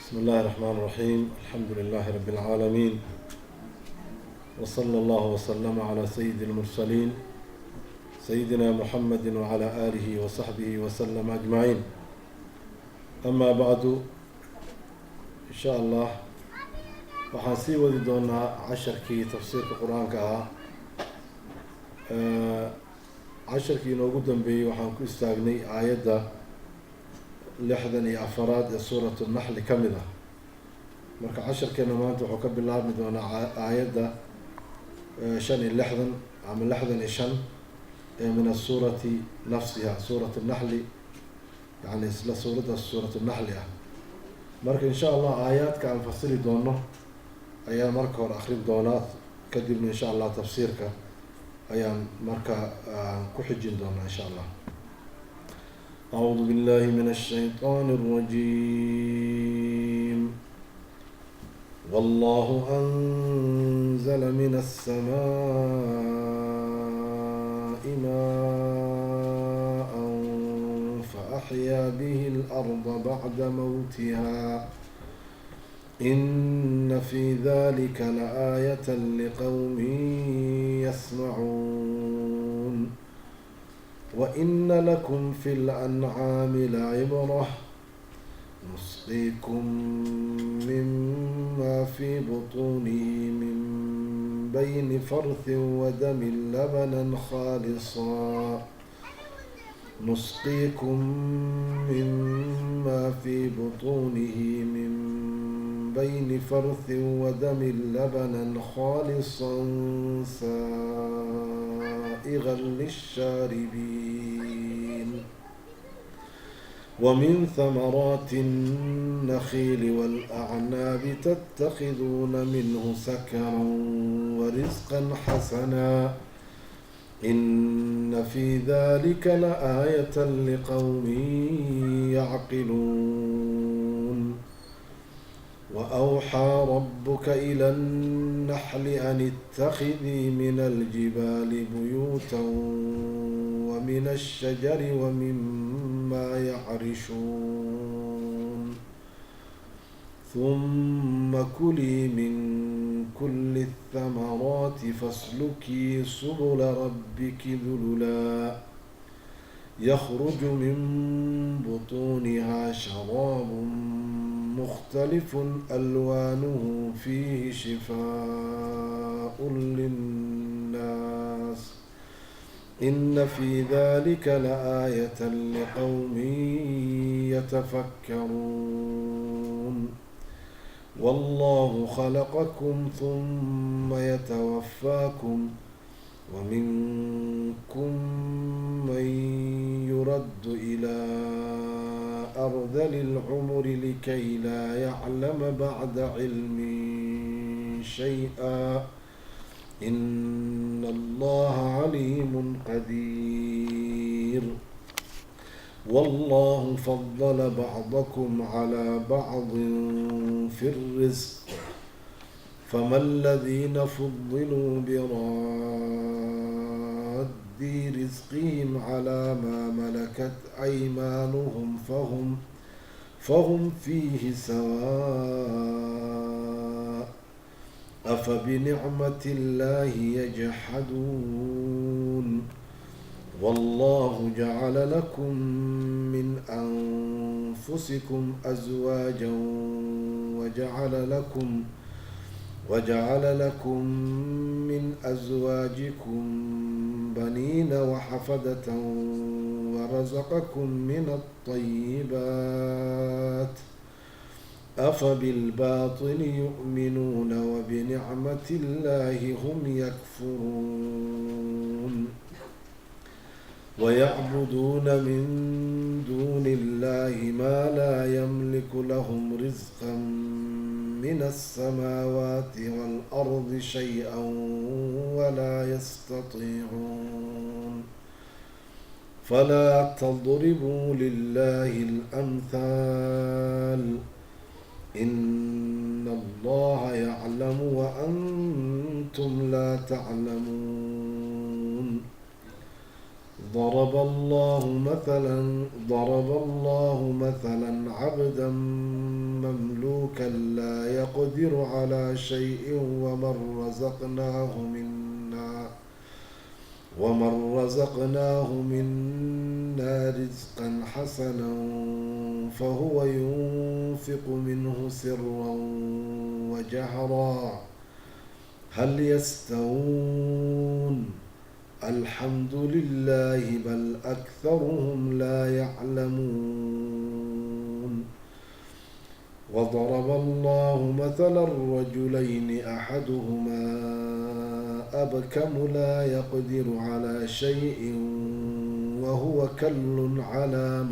بسم الله الرحمن الرحيم، الحمد لله رب العالمين، وصلى الله وسلم على سيد المرسلين، سيدنا محمد وعلى آله وصحبه وسلم أجمعين. أما بعد، إن شاء الله waxaan sii wadi doonaa casharkii tafsiirka Qur-aanka ahaa. Casharkii inoogu dambeeyey waxaan ku istaagnay aayadda 64aad ee Suuratu Naxli ka mid ah. Marka casharkeena maanta wuxuu ka bilaabmi doonaa aayadda 65 ama 65 ee min asuurati nafsiha, Suurat Naxli, yani isla suuraddaas, Suurat Naxli ah. Marka insha Allah aayaadka aan fasiri doono ayaan marka hore akrin doonaa, kadibna insha Allah tafsiirka ayaan marka ku xijin doonaa insha Allah. أعوذ بالله من الشيطان الرجيم. والله أنزل من السماء ماء فأحيا به الأرض بعد موتها، إن في ذلك لآية لقوم يسمعون. وإن لكم في الأنعام لعبرة، نسقيكم مما في بطونه من بين فرث ودم لبنا خالصا، نسقيكم مما في بطونه من بين فرث ودم لبنا خالصا سائغا للشاربين. ومن ثمرات النخيل والأعناب تتخذون منه سكرا ورزقا حسنا، إن في ذلك لآية لقوم يعقلون. وأوحى ربك إلى النحل أن اتخذي من الجبال بيوتا ومن الشجر ومما يعرشون، ثم كلي من كل الثمرات فاسلكي سبل ربك ذللا، يخرج من بطونها شراب مختلف ألوانه فيه شفاء للناس، إن في ذلك لآية لقوم يتفكرون. والله خلقكم ثم يتوفاكم، ومنكم من يرد إلى أرذل العمر لكي لا يعلم بعد علم شيئا، إن الله عليم قدير. والله فضل بعضكم على بعض في الرزق، فما الذين فضلوا براد رزقهم على ما ملكت أيمانهم فهم فيه سواء، أفبنعمة الله يجحدون. والله جعل لكم من أنفسكم أزواجا وجعل لكم من أزواجكم بنين وحفدة ورزقكم من الطيبات، أفبالباطل يؤمنون وبنعمة الله هم يكفرون. ويعبدون من دون الله ما لا يملك لهم رزقا من السماوات والأرض شيئا ولا يستطيعون. فلا تضربوا لله الأمثال، إن الله يعلم وأنتم لا تعلمون. ضرب الله مثلا عبدا مملوكا لا يقدر على شيء ومن رزقناه منا رزقا حسنا فهو ينفق منه سرا وجهرا، هل يستوون؟ الحمد لله، بل أكثرهم لا يعلمون. وضرب الله مثلا رجلين، أحدهما أبكم لا يقدر على شيء وهو كل على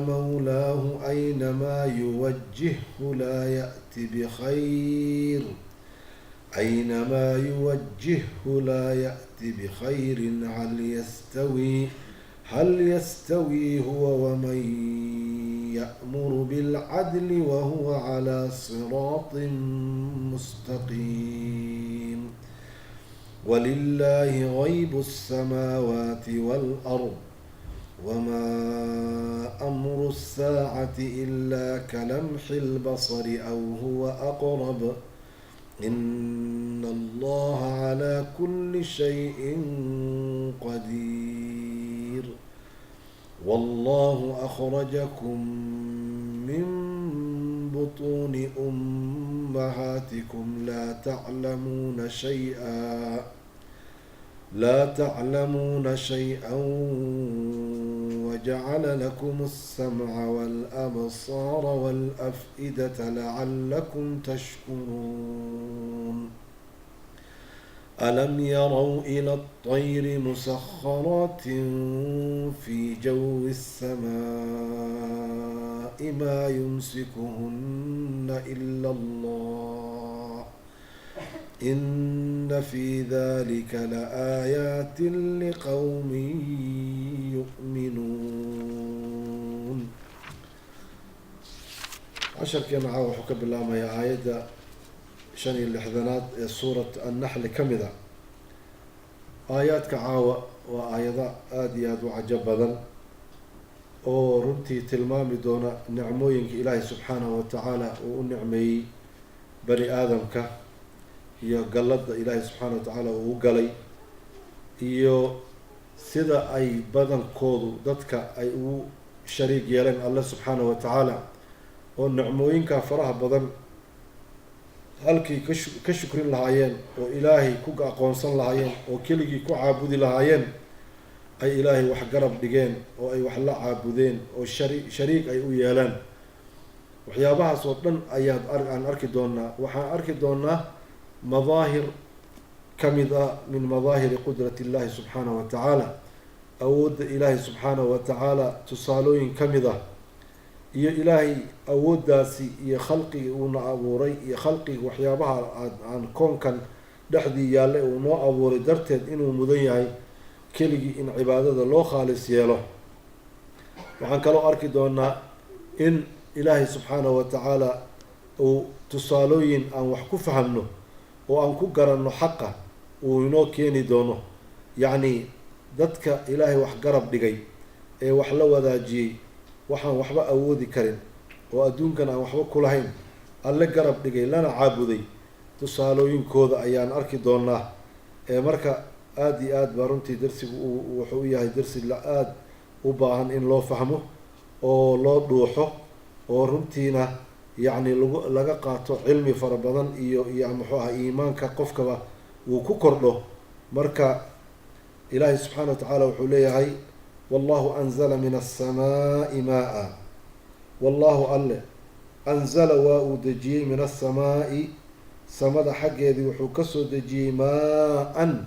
مولاه أينما يوجهه لا يأت بخير، أينما يوجهه لا يأت بخير. هل يستوي هو ومن يأمر بالعدل وهو على صراط مستقيم؟ ولله غيب السماوات والأرض، وما أمر الساعة إلا كلمح البصر أو هو أقرب، إن الله على كل شيء قدير. والله أخرجكم من بطون أمهاتكم لا تعلمون شيئا وجعل لكم السمع والأبصار والأفئدة لعلكم تشكرون. ألم يروا إلى الطير مسخرات في جو السماء ما يمسكهن إلا الله، إن في ذلك لآيات لقوم يؤمنون. Casharkeena caawa wuxuu ka bilaabmayaa aayadda 65aad ee Suurat Annaxli ka mid a. Aayaadka caawa waa aayado aada iyo aada u cajo badan oo runtii tilmaami doona nicmooyinka Ilaahay subxaanahu watacaala uu u nicmeeyey bani aadamka iyo galladda Ilaahay subxaana wa tacaala uu u galay iyo sida ay badankoodu dadka ay ugu shariig yeeleen Alle subxaanahu wa tacaala, oo nicmooyinka faraha badan halkii ka shukrin lahaayeen oo Ilaahay ku aqoonsan lahaayeen oo keligii ku caabudi lahaayeen, ay Ilaahay wax garab dhigeen oo ay wax la caabudeen oo shariig ay u yeeleen. Waxyaabahaas oo dhan ayaad aan arki doonaa. Waxaan arki doonaa madaahir ka mid ah min madaahiri qudrati illahi subxaanahu wa tacaala, awoodda Ilaahay subxaanahu wa tacaala tusaalooyin ka mid ah, iyo Ilaahay awooddaasi iyo khalqigii uuna abuuray iyo khalqiga waxyaabaha aan koonkan dhexdii yaallay uu noo abuuray darteed inuu mudan yahay keligii in cibaadada loo khaalis yeelo. Waxaan kaloo arki doonaa in Ilaahay subxaanahu wa tacaala uu tusaalooyin aan wax ku fahamno oo aan ku garanno xaqa uu inoo keeni doono, yacni dadka Ilaahay wax garab dhigay ee wax la wadaajiyey, waxaan waxba awoodi karin oo adduunkan aan waxba ku lahayn Alle garab dhigay lana caabuday, tusaalooyinkooda ayaan arki doonaa. Ee marka aada iyo aad baa runtii darsigu wuxuu u yahay darsi la aada u baahan in loo fahmo oo loo dhuuxo oo runtiina yacni laga qaato cilmi fara badan iyo muxuu aha iimaanka qofkaba uu ku kordho. Marka Ilaahay subxaana wa tacaala wuxuu leeyahay: "Wallahu anzala min alsamaai maa." Wallahu, Alle, anzala, waa uu dejiyey, min alsamaai, samada xaggeedii wuxuu kasoo dejiyey, maa-an,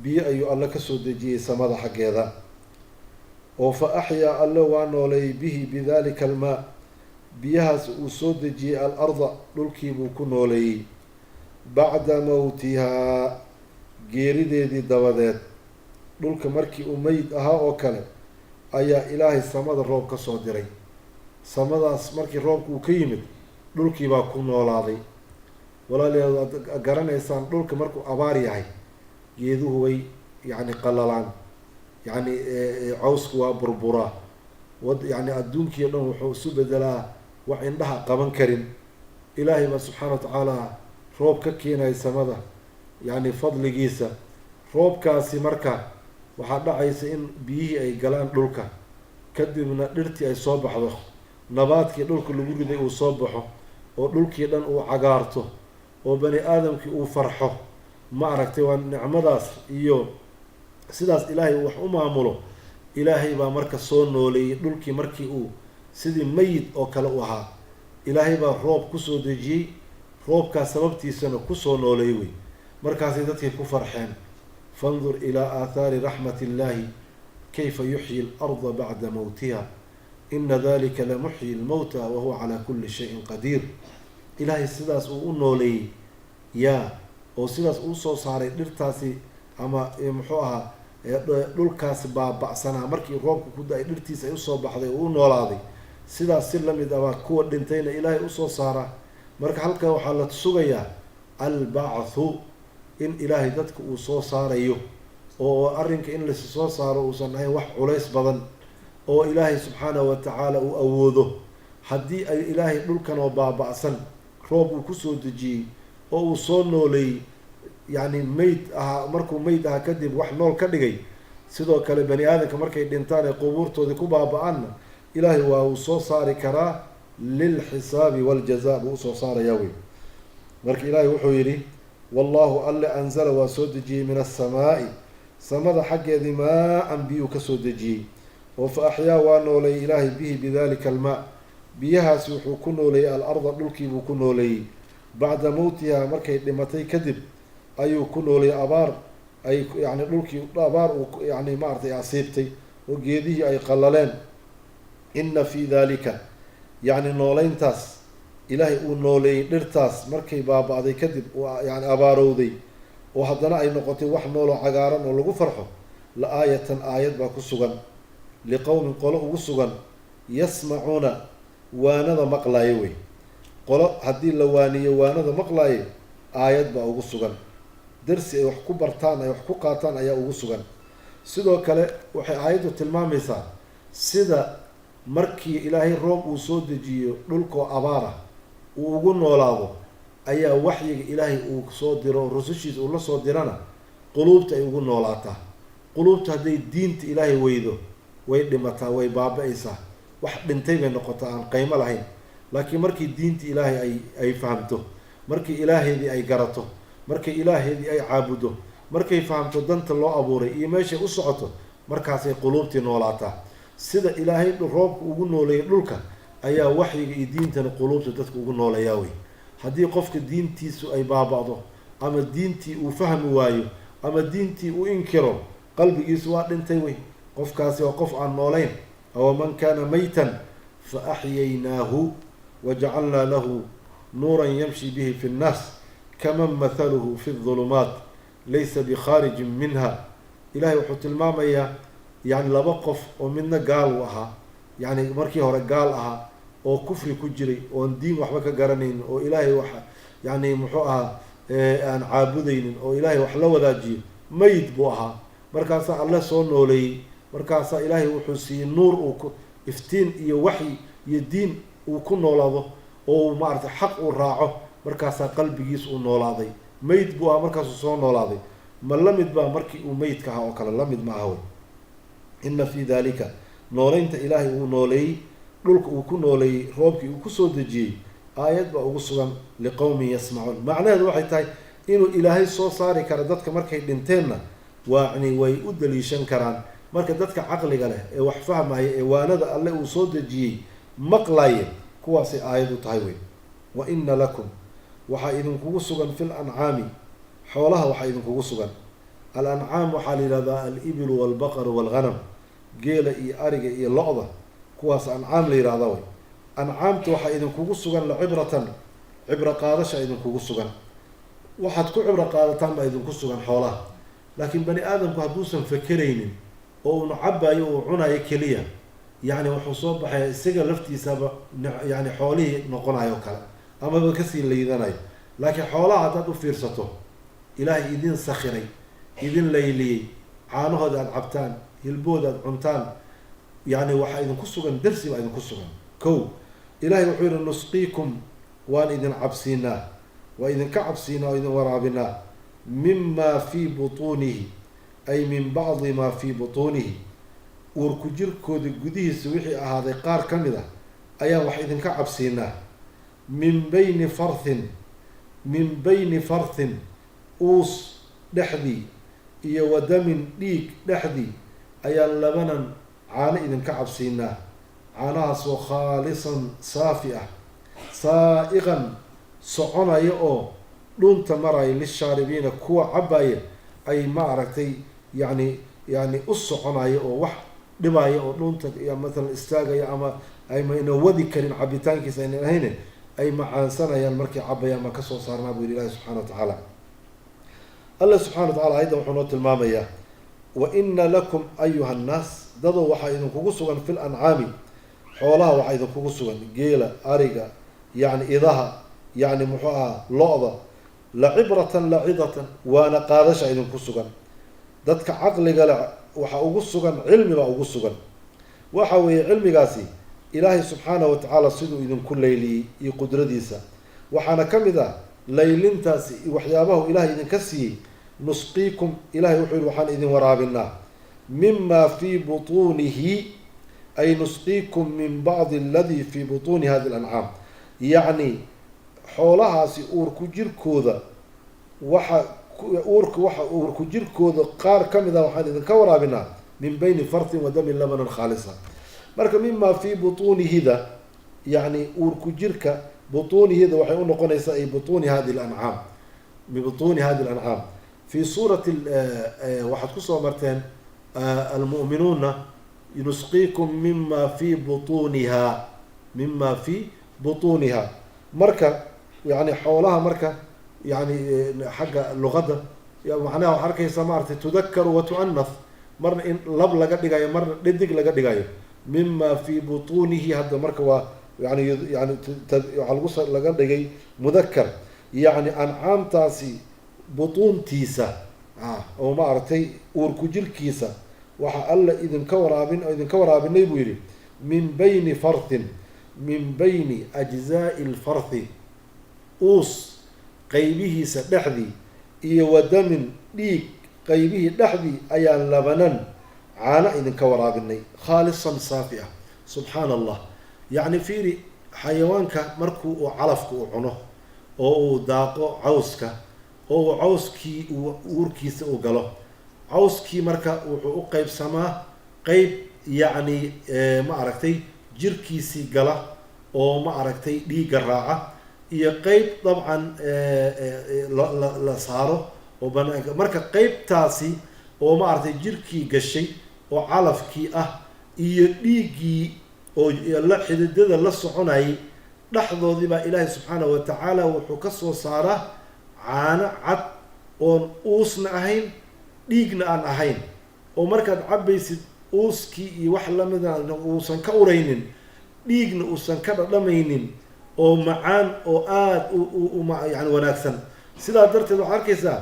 biyo ayuu Alle kasoo dejiyey samada xaggeeda oo fa axyaa, Alle waa nooleeyey, bihi, bidalika almaa, biyahaas uu soo dejiyey, alarda, dhulkiibuu ku nooleeyey, bacda mowtihaa, geerideedii dabadeed. Dhulka markii uu meyd ahaa oo kale ayaa Ilaahay samada roob ka soo diray. Samadaas markii roobka uu ka yimid, dhulkiibaa ku noolaaday. Walaalayaal, waad garanaysaan dhulka markuu abaar yahay, geeduhu way yacni qalalaan, yacni cawsku waa burburaa, wad yacni adduunkii o dhan wuxuu isu bedelaa wax indhaha qaban karin. Ilaahay baa subxaana wa tacaala roob ka keenaya samada, yacni fadligiisa. Roobkaasi marka waxaa dhacaysa in biyihii ay galaan dhulka, kadibna dhirtii ay soo baxdo, nabaadkii dhulka lagu riday uu soo baxo, oo dhulkii dhan uu cagaarto, oo bani aadamkii uu farxo. Ma aragtay? Waa nicmadaas iyo sidaas Ilaahay uu wax u maamulo. Ilaahay baa marka soo nooleeyey dhulkii markii uu sidii mayid oo kale u ahaa. Ilaahay baa roob kusoo dejiyey, roobkaas sababtiisana kusoo nooleeyey wey. Markaasay dadkii ku farxeen. Fandur ilaa aathaari raxmat illahi kayfa yuxyi alarda bacda mowtiha, ina dalika lamuxyi lmowta wahuwa calaa kuli shayin qadiir. Ilaahay sidaas uu u nooleeyey yaa, oo sidaas uu soo saaray dhirtaasi, ama muxuu ahaa, dhulkaasi baaba'sanaa markii roobka ku da-ay dhirtiisa ay usoo baxday oo u noolaaday, sidaas si lamid abaa kuwa dhintayna Ilaahay usoo saaraa. Marka halkaa waxaa la sugayaa albacthu, in Ilaahay dadka uu soo saarayo, oo arrinka in lasi soo saaro uusan ahayn wax culays badan, oo Ilaahay subxaanahu wa tacaala uu awoodo. Haddii ay Ilaahay dhulkan oo baaba'san roob uu kusoo dejiyey oo uu soo nooleeyey, yacni mayd ahaa, markuu mayd ahaa kadib wax nool ka dhigay, sidoo kale bani aadamka markay dhintaan ee qubuurtoodii ku baaba-aanna Ilaahay waa uu soo saari karaa. Lilxisaabi waljaza buu usoo saarayaa wey. Marka Ilaahay wuxuu yidhi: wallahu alle anzala, waa soo dejiyey, min assamaa'i, samada xaggeedii, maa-an, biyuu kasoo dejiyey, oo fa axyaa, waa nooleeyey Ilaahay, bihi, bidalika almaa, biyahaasi wuxuu ku nooleeyey, alarda, dhulkiibuu ku nooleeyey, bacda mowtiha, markay dhimatay kadib ayuu ku nooleeyey. Abaar ay yani dhulkii abaar uu yani maaragtay asiibtay oo geedihii ay qalaleen. Ina fii dalika, yacni nooleyntaas Ilaahay uu nooleeyey dhirtaas markay baaba-day kadib, yani abaarowday, oo haddana ay noqotay wax nooloo cagaaran oo lagu farxo, la aayatan, aayad baa ku sugan, liqowmin, qolo ugu sugan, yasmacuuna, waanada maqlaayo wey. Qolo haddii la waaniyo waanada maqlaayo, aayad baa ugu sugan, darsi ay wax ku bartaan, ay wax ku qaataan ayaa ugu sugan. Sidoo kale waxay aayaddu tilmaamaysaa sida markii Ilaahay roob uu soo dejiyo dhulkoo abaara uu ugu noolaado, ayaa waxyiga Ilaahay uu soo diro, rusushiisa uu la soo dirana, quluubta ay ugu noolaataa. Quluubta hadday diinta Ilaahay weydo, way dhimataa, way baaba-aysaa, wax dhintay bay noqotaa aan qaymo lahayn. Laakiin markii diinta Ilaahay ay fahamto, markii Ilaahaydii ay garato, markii Ilaahaydii ay caabuddo, markay fahamto danta loo abuuray iyo meeshay u socoto, markaasay quluubtii noolaataa. Sida Ilaahay roobka ugu nooleeyay dhulka ayaa waxyiga iyo diintana quluubta dadka ugu nooleeyaa wey. Haddii qofka diintiisu ay baaba-do, ama diintii uu fahmi waayo, ama diintii uu inkiro, qalbigiisu waa dhintay wey. Qofkaasi waa qof aan noolayn. Aw man kaana maytan fa axyaynaahu wajacalnaa lahu nuuran yamshi bihi fi nnaas kaman mathaluhu fi ddulumaat laysa bikhaarijin minha. Ilahay wuxuu tilmaamayaa yani laba qof oo midna gaal uu ahaa, yacni markii hore gaal ahaa oo kufri ku jiray, oon diin waxba ka garanaynin, oo Ilaahay wax yani muxuu ahaa aan caabudaynin, oo Ilaahay wax la wadaajiyo, mayid buu ahaa. Markaasaa Alle soo nooleeyey, markaasaa Ilaahay wuxuu siiyey nuur uu ku iftiin iyo waxyi iyo diin uu ku noolaado, oo maaragtay xaq uu raaco. Markaasaa qalbigiis uu noolaaday. Mayd buu ahaa, markaasuu soo noolaaday. Ma la mid baa markii uu meydka ahaa oo kale? La mid ma aha wey. Ina fii dalika, nooleynta Ilaahay uu nooleeyey dhulka uu ku nooleeyey roobkii uu kusoo dejiyey, aayad baa ugu sugan liqowmin yasmacuun. Macnaheedu waxay tahay inuu Ilaahay soo saari karo dadka markay dhinteenna, waani way u daliishan karaan. Marka dadka caqliga leh ee wax fahmaya ee waanada Alle uu soo dejiyey maqlaye, kuwaasay aayad u tahay wey. Wa ina lakum, waxaa idinkugu sugan, fi lancaami, xoolaha waxaa idinkugu sugan. Al ancaam waxaa la yihahdaa alibilu walbaqaru walghanam, geela iyo ariga iyo lo-da, kuwaas ancaam la yihahdaa wey. Ancaamta waxaa idinkugu sugan lacibratan, cibro qaadasha idinkugu sugan, waxaad ku cibro qaadataan baa idinku sugan xoolaha. Laakiin bani aadamku hadduusan fakeraynin oo uuna cabayo uu cunayo keliya, yacni wuxuu soo baxaya isaga laftiisaba yani xoolihii noqonayo kale amaba kasii liidanayo. Laakiin xoolaha haddaad u fiirsato, Ilaahay idin sakhiray, idin layliyey, caanahooda aada cabtaan, hilbooda aada cuntaan, yacni waxaa idinku sugan darsi baa idinku sugan. Kow, Ilahay wuxuu yihi: "Nusqiikum", waan idin cabsiinaa, waa idinka cabsiinaa oo idin waraabinaa, "mima fii butuunihi", ay min bacdi maa fii butuunihi, uurku jirkooda gudihiisa wixii ahaaday qaar ka mid ah ayaan wax idinka cabsiinaa. "Min bayni farthin", min bayni farthin, uus dhexdii iyo wa damin, dhiig dhexdii ayaan "labanan", caano idinka cabsiinaa, caanahaasoo "khaalisan", saafi ah, "saa'iqan", soconaya oo dhunta maraya, "lishaaribiina", kuwa cabaya ay ma aragtay yani u soconaya oo wax dhibaya oo dhunta matalan istaagaya ama aymayna wadi karin cabitaankiisa aynan ahayne, ay macaansanayaan markay cabayaan baan kasoo saarnaa, buu yihi Ilahi subxana wa tacaala. Allah subxana wa tacala ayaddan wuxuu noo tilmaamayaa: "Wa ina lakum ayuha nnaas", dadow waxaa idinkugu sugan, "fi lancaami", xoolaha waxaa idinkugu sugan, geela, ariga, yacni idaha, yacni muxuu ahaa, lo-da, "lacibratan", lacidatan, waana qaadasha idinku sugan. Dadka caqliga le waxaa ugu sugan cilmi baa ugu sugan. Waxa weeye cilmigaasi Ilaahay subxaana wa tacaala siduu idinku layliyey iyo qudradiisa. Waxaana ka mid ah laylintaasi waxyaabahu Ilahay idinka siiyey. "Nusqiikum", Ilahay wuxuu yihi, waxaan idin waraabinaa "mima fii butuunihi", ay nusqiikum min bacdi aladi fii butuuni hadi alancaam, yacni xoolahaasi uurku jirkooda waxa uurka, waxa uurku jirkooda qaar ka mid ah waxaan idinka waraabinaa. "Min bayni farthin wa damin labanan khaalisa". Marka "mima fii butuunihida", yacni uurku jirka, butuunihida waxay unoqonaysaa ay butuuni hadi lancaam, bibutuuni hadi alancaam. Fi suurati waxaad kusoo marteen Almu'minuuna: "Nusqiikum mima fi butuuniha", mima fi butuuniha. Marka yani xoolaha, marka yani xagga luqadda macnaha waxaa arkaysaa maaragtay "tudakaru wa tu'anath", marna in lab laga dhigayo, marna dhedig laga dhigayo. "Mima fi butuunihi" hadda marka waa yani waxaa lagu laga dhigay mudakar, yacni ancaamtaasi butuuntiisa oo maaragtay uurku jirkiisa waxa Alla idinka waraabin, idinka waraabinay, buu yidhi. "Min bayni farthin", min bayni ajzaai lfarthi, uus qaybihiisa dhexdii iyo wa damin, dhiig qaybihii dhexdii ayaan "labanan", caano idinka waraabinay, "khaalisan", saafi ah. Subxaana Allah! Yacni fiiri, xayawaanka markuu uu calafka uu cuno oo uu daaqo cawska oo uu cawskii uu uurkiisa uu galo, cawskii marka wuxuu u qeybsamaa qeyb yacni ma aragtay jirkiisii gala oo ma aragtay dhiigga raaca, iyo qeyb dabcan la saaro oo banaanka. Marka qeybtaasi oo ma aragtay jirkii gashay oo calafkii ah iyo dhiiggii oo la xididada la soconayay dhexdoodii baa Ilaahay subxaana wa tacaala wuxuu ka soo saaraa caano cad oon uusna ahayn, dhiigna aan ahayn, oo markaad cabaysid uuskii iyo wax lamida uusan ka uraynin, dhiigna uusan ka dhadhamaynin, oo macaan oo aada u yani wanaagsan. Sidaa darteed waxaad arkaysaa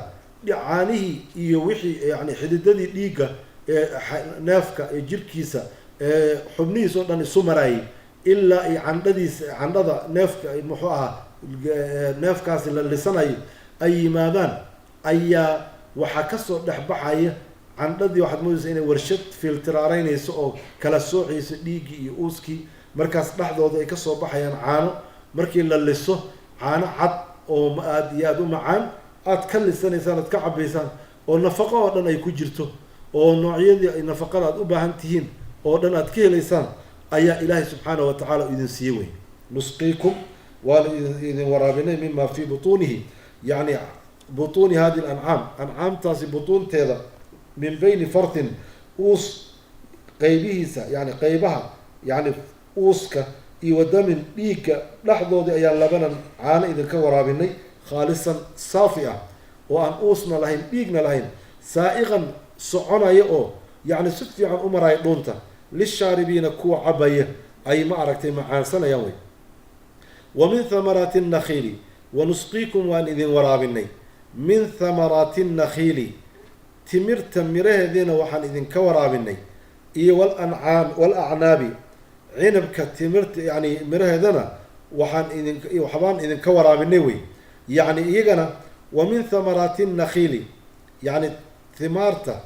caanihii iyo wixii yani xididadii dhiigga ee neefka ee jirkiisa ee xubnihiisa oo dhan isu maraayay ilaa iyo candhadiisa, candhada neefka, muxuu ahaa, neefkaasi la lisanayo ay yimaadaan, ayaa waxaa kasoo dhex baxaya candhadii. Waxaad moodaysaa inay warshad filtiraaraynayso oo kala soocayso dhiiggii iyo uuskii. Markaas dhexdooda ay kasoo baxayaan caano. Markii la liso, caano cad oo aada iyo aada u macaan aad ka lisanaysaan, aad ka cabaysaan, oo nafaqo oo dhan ay ku jirto, oo noocyadii ay nafaqada aad u baahan tihiin oo dhan aad ka helaysaan, ayaa Ilaahay subxaana wa tacaala idin siiye wey. "Nusqiikum", waanu idin waraabinay, "mima fii butuunihi", yacni butuuni hadi lancaam, ancaamtaasi butuunteeda, "min bayni farthin", uus qaybihiisa, yani qaybaha, yani uuska iyo wadamin, dhiigga dhexdoodii ayaan "labanan", caano idinka waraabinay, "khaalisan", saafi ah, oo aan uusna lahayn, dhiigna lahayn, "saa'iqan", soconaya oo yacni si fiican u maraya dhuunta, "lishaaribiina", kuwa cabaya ay ma aragtay macaansanayaan wey. "Wa min thamaraati nakhiili" Wanusqiikum, waan idin waraabinay, min thamaraati nakhiili, timirta miraheediina waxaan idinka waraabinay, iyo walancaam walacnaabi, cinabka timirta, yani miraheedana waxaan idin waxbaan idinka waraabinay wey. Yacni iyagana wa min thamaraati nakhiili, yacni thimaarta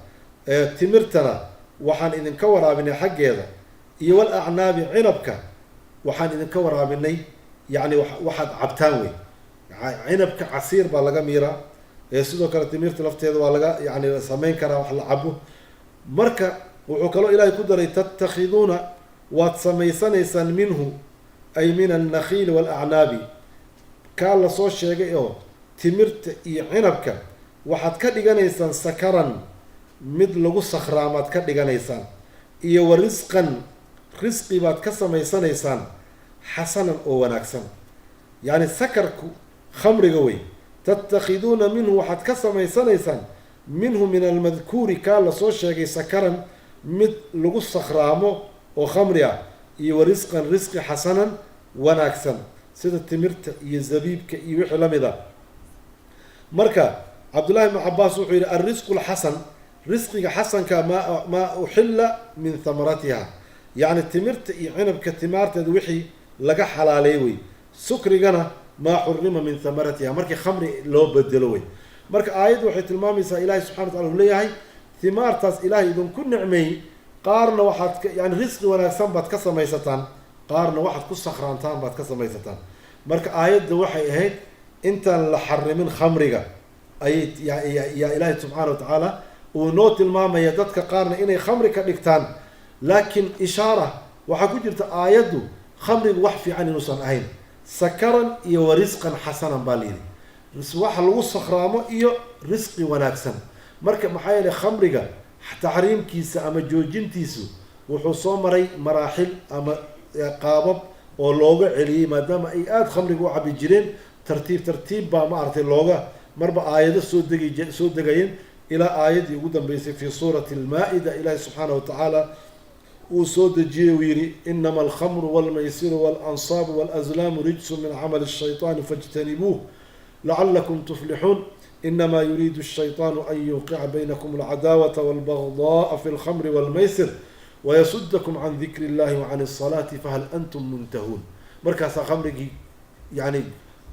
timirtana waxaan idinka waraabinay xaggeeda, iyo walacnaabi, cinabka waxaan idinka waraabinay, yacni waxaad cabtaan wey. Cinabka casiir baa laga miiraa, sidoo kale timirta lafteeda waa laga yani samayn karaa wax la cabo. Marka wuxuu kaloo ilaahay ku daray: tattakhiduuna, waad samaysanaysaan, minhu ay min alnakhiili waalacnaabi, kaa lasoo sheegay oo timirta iyo cinabka, waxaad ka dhiganaysaan sakaran, mid lagu sakhraamaad ka dhiganaysaan, iyo wa risqan, risqi baad ka samaysanaysaan, xasanan oo wanaagsan. Yacni sakarku khamriga wey. Tattakhiduuna minhu, waxaad ka samaysanaysaan, minhu min almadkuuri, kaa lasoo sheegay, sakaran, mid lagu sakhraamo oo khamri ah, iyo wa risqan, risqi, xasanan wanaagsan, sida timirta iyo zabiibka iyo wixii la mid ah. Marka Cabdullahi ibnu Cabaas wuxuu yidhi: alrisqu lxasan, risqiga xasanka, maa uxilla min thamaratiha, yacni timirta iyo cinabka timaarteeda wixii laga xalaaleey wey. Sukrigana maa xurima min thamaratiha, markii khamri loo bedelo wey. Marka aayaddu waxay tilmaamaysaa Ilahay subxana wa tacala uu leeyahay himaartaas Ilaahay idinku nicmeeyey, qaarna waxaad yani risqi wanaagsan baad ka samaysataan, qaarna waxaad ku sakhraantaan baad ka samaysataan. Marka aayadda waxay ahayd intaan la xarimin khamriga ayay yaa Ilaahay subxaana wa tacaala uu noo tilmaamaya dadka qaarna inay khamri ka dhigtaan. Laakiin ishaara waxaa ku jirta aayaddu khamrigu wax fiican inuusan ahayn. Sakaran iyo wa risqan xasanan baa layidhi, waxa lagu sakhraamo iyo risqi wanaagsan. Marka maxaa yeelay khamriga taxriimkiisa ama joojintiisu wuxuu soo maray maraaxil ama qaabab oo looga celiyey, maadaama ay aada khamriga u cabi jireen. Tartiib tartiib baa maaragtay looga marba aayado soo degi soo degayeen, ilaa aayaddii ugu dambeysay fi suurati almaa-ida Ilaahi subxaana wa tacaala uu soo dejiyey, uu yihi: inama alkhamru walmaysiru waalansaabu walazlaamu rijsu min camali الshayطaani fاjtanibuuh lacalakum tuflixuun, inama yuriidu الshayطaanu an yuqica baynakum alcadaawata walbagdaءa fi اlkhamri walmaysir wayasudakum can dikri اllahi wacan الsalaati fahal antum muntahuun. Markaasaa khamrigii yani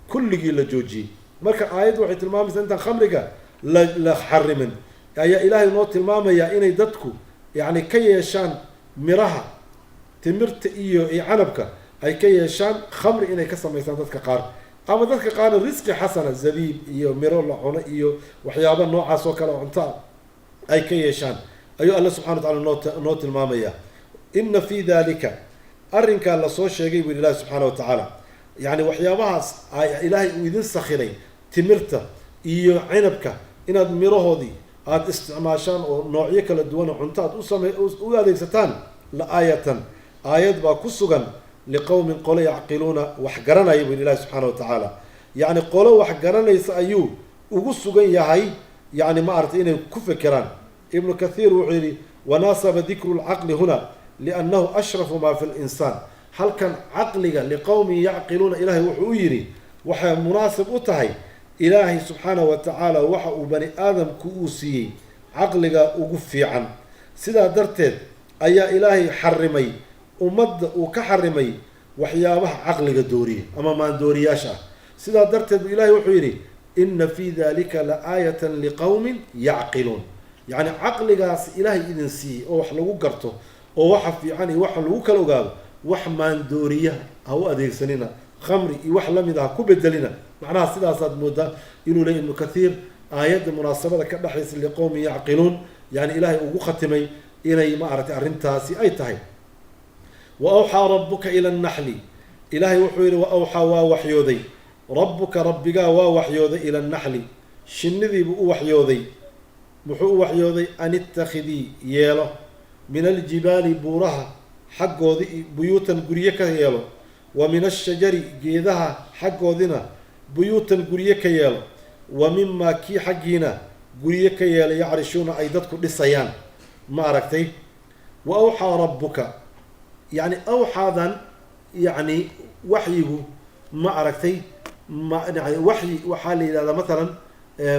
kulligii la joojiyey. Marka aayaddu waxay tilmaamaysaa intaan khamriga la xarimin ayaa Ilaahay noo tilmaamayaa inay dadku yani ka yeeshaan miraha timirta iyo canabka, ay ka yeeshaan khamri inay ka samaystaan dadka qaar, ama dadka qaarna risqi xasana, zabiib iyo miro la cuno iyo waxyaaba noocaas oo kale oo cunto ah ay ka yeeshaan, ayuu Alla subxana wa tacala noo tilmaamaya. Ina fi dalika, arrinkaa lasoo sheegay buu Ilahi subxaana wa tacaala, yacni waxyaabahaas Ilaahay uu idin sakhiray, timirta iyo cinabka, inaad mirahoodii aada isticmaashaan oo noocyo kala duwan oo cunto aad usame u adeegsataan, la aayatan, aayad baa ku sugan, liqowmin, qolo, yacqiluuna, wax garanaya buu Ilahi subxaana wa tacaala. Yacni qolo wax garanaysa ayuu ugu sugan yahay, yacni ma aragtay inay ku fekeraan. Ibnu Kathiir wuxuu yihi: wanaasaba dikru lcaqli huna liannahu ashrafu ma fi linsaan. Halkan caqliga liqowmin yacqiluuna Ilahay wuxuu u yidhi waxay munaasib u tahay Ilaahay subxaana wa tacaala waxa uu bani aadamku uu siiyey caqliga ugu fiican. Sidaa darteed ayaa Ilaahay xarimay, ummadda uu ka xarimay waxyaabaha caqliga dooriya ama maandooriyaasha ah. Sidaa darteed bu Ilahay wuxuu yidhi: ina fi dalika la aayatan liqowmin yacqiluun. Yacni caqligaas Ilaahay idin siiyey oo wax lagu garto oo waxa fiican iyo waxa lagu kala ogaado, wax maandooriya ha u adeegsanina, khamri iyo wax lamid a ha ku bedelina. Macnaha sidaasaad moodaa inuu leey Ibnu Kathiir aayadda munaasabada ka dhexaysa liqowmin yacqiluun, yani Ilaahay ugu khatimay inay ma aragtay arrintaasi ay tahay. Wa awxaa rabuka ila annaxli, Ilaahay wuxuu yihi: wa awxaa, waa waxyooday, rabbuka, rabbigaa waa waxyooday, ila annaxli, shinnidiibuu u waxyooday. Muxuu u waxyooday? An ittakhidii, yeelo, min aljibaali, buuraha xaggoodii, buyuutan, guryo ka yeelo, wa min ashajari, geedaha xaggoodina, buyuutan, guryo ka yeelo, wa mimaa kii xaggiina guryo ka yeela, yacrishuna, ay dadku dhisayaan. Ma aragtay? Wa awxaa rabbuka, yacni awxaadan, yacni waxyigu, ma aragtay, Yani waxyi waxaa la yidhahdaa mathalan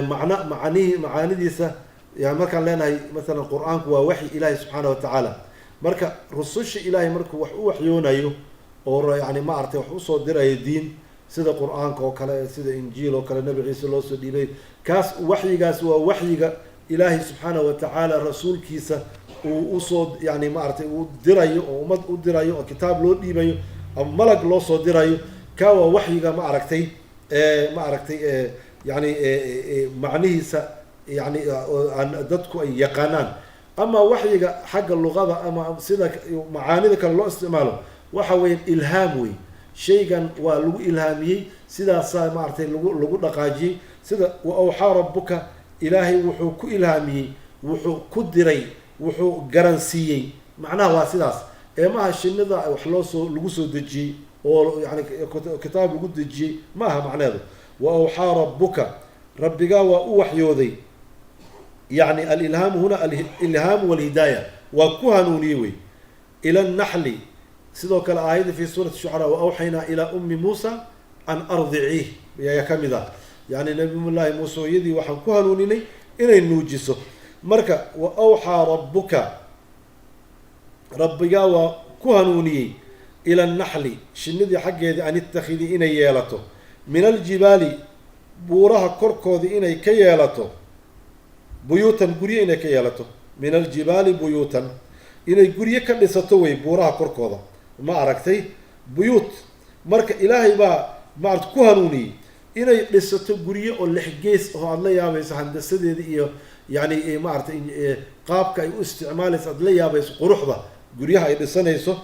macna macanihi macaanidiisa. Yani markaan leenahay mathalan Qur-aanku waa waxyi Ilaahi subxaana wa tacaala, marka rususha Ilaahay markuu wax u waxyoonayo oo yani maaragtay wax usoo dirayo diin, sida Qur-aanka oo kale, sida Injiil oo kale Nabi Ciise loo soo dhiibay, kaas waxyigaas waa waxyiga Ilaahay subxaana wa tacaala rasuulkiisa uu usoo yani maaragtay uu dirayo oo ummad u dirayo oo kitaab loo dhiibayo ama malag loo soo dirayo. Kaa waa waxyiga ma aragtay, ma aragtay, yani macnihiisa yani aan dadku ay yaqaanaan. Ama waxyiga xagga luqada ama sida macaanida kale loo isticmaalo waxa weeyaan ilhaam wey. Shaygan waa lagu ilhaamiyey, sidaasaa maaragtay lagu dhaqaajiyey. Sida wa awxaa rabbuka, Ilaahay wuxuu ku ilhaamiyey, wuxuu ku diray, wuxuu garansiiyey. Macnaha waa sidaas ee maaha shinida wax loosoo lagu soo dejiyey oo yani kitaab lagu dejiyey ma aha macneheedu. Wa awxaa rabbuka, rabbigaa waa u waxyooday. Yani alilhaamu huna alilhaamu walhidaaya, waa ku hanuuniyey wey. Ila annaxli, sidoo kale aayadda fi suurati Shucaraa, wa awxaynaa ilaa ummi Muusa an ardiciih ayaa ka mid ah. Yani Nabiyullaahi Muuse hooyadii waxaan ku hanuuninay inay nuujiso. Marka wa awxaa rabbuka, rabbigaa waa ku hanuuniyey, ila annaxli, shinidii xaggeedii, an ittakhidii, inay yeelato, min aljibaali, buuraha korkoodii inay ka yeelato, buyuutan, guryo inay ka yeelato, min aljibaali buyuutan, inay guryo ka dhisato wey buuraha korkooda, ma aragtay, buyuut. Marka Ilaahay baa maarata ku hanuuniyey inay dhisato guryo oo lix gees oo aada la yaabayso handasadeeda iyo yani maaragtay qaabka ay u isticmaalayso, aada la yaabayso quruxda guryaha ay dhisanayso.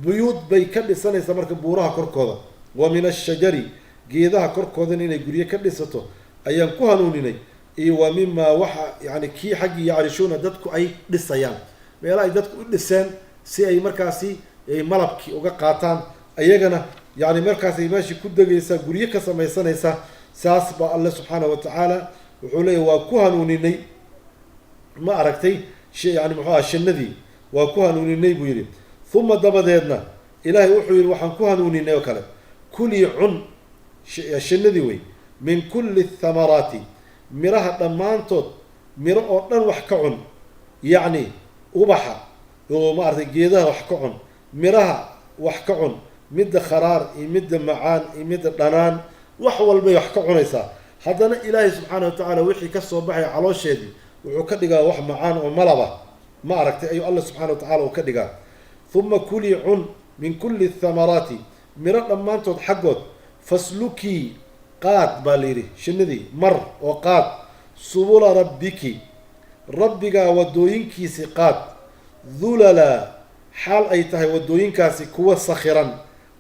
Buyuud bay ka dhisanaysaa marka buuraha korkooda. Wa min ashajari, geedaha korkoodana inay guryo ka dhisato ayaan ku hanuuninay. Iyo wa mimaa, waxa yani kii xaggii, yacrishuna, dadku ay dhisayaan, meelaha ay dadku u dhiseen si ay markaasi ay malabkii uga qaataan ayagana, yani markaasay meeshii ku degaysaa, guryo ka samaysanaysaa. Saas baa Alle subxaana wa tacaala wuxuu leeyahy waa ku hanuuninay, ma aragtay, yani muxuu aha, shinadii waa ku hanuuninay buu yidhi. Uma dabadeedna Ilaahay wuxuu yidhi waxaan ku hanuuninay oo kale, kulii, cun, shinadii wey, min kulli thamaraati, miraha dhammaantood, miro oo dhan wax ka cun, yacni ubaxa oo maaragtay geedaha wax ka cun, miraha wax ka cun, midda kharaar iyo midda macaan iyo midda dhanaan, wax walbay wax ka cunaysaa. Haddana Ilaahay subxaana wa tacaala wixii ka soo baxaya caloosheedii wuxuu ka dhigaa wax macaan oo malaba, ma aragtay, ayuu Alla subxana wa tacala uu ka dhigaa. Uma kulii, cun, min kulli thamaraati, miro dhammaantood xaggood, faslukii, qaad baa la yidhi shinidii, mar oo qaad, subula rabbiki, rabbigaa wadooyinkiisi qaad, dulalaa, xaal ay tahay wadooyinkaasi kuwa sakhiran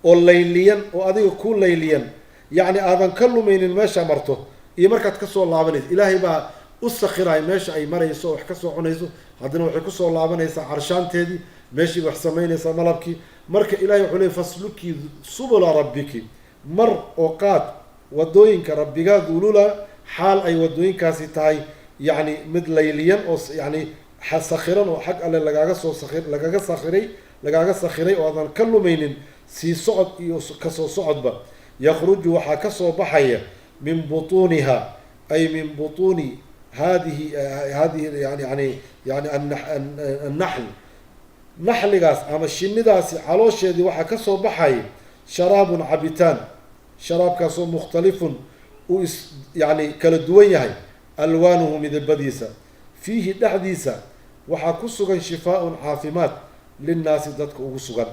oo layliyan oo adiga ku layliyan, yacni aadan ka lumaynin meesha marto iyo markaad kasoo laabanayso. Ilaahay baa u sakhiraay meesha ay marayso oo wax kasoo cunayso, haddana waxay kusoo laabanaysaa carshaanteedii, meeshii wax samaynaysaa malabkii. Marka Ilahay wuxuu leey faslukii subula rabbiki, mar oo qaad wadooyinka rabbiga, dulula, xaal ay wadooyinkaasi tahay yacni mid layliyan oo yani sakhiran oo xag Alle lagaaga soo sakir lagaga sakhiray lagaaga sakhiray oo aadan ka lumaynin sii socod iyo kasoo socodba. Yakhruju, waxaa kasoo baxaya, min butuuniha, ay min butuuni hadihi yani annaxl, naxligaas ama shinidaasi caloosheedii waxaa kasoo baxaya, sharaabun, cabitaan, sharaabkaasoo mukhtalifun, uu is yani kala duwan yahay, alwaanuhu, midabadiisa. Fiihi, dhexdiisa waxaa ku sugan, shifaaun, caafimaad, linnaasi, dadka ugu sugan.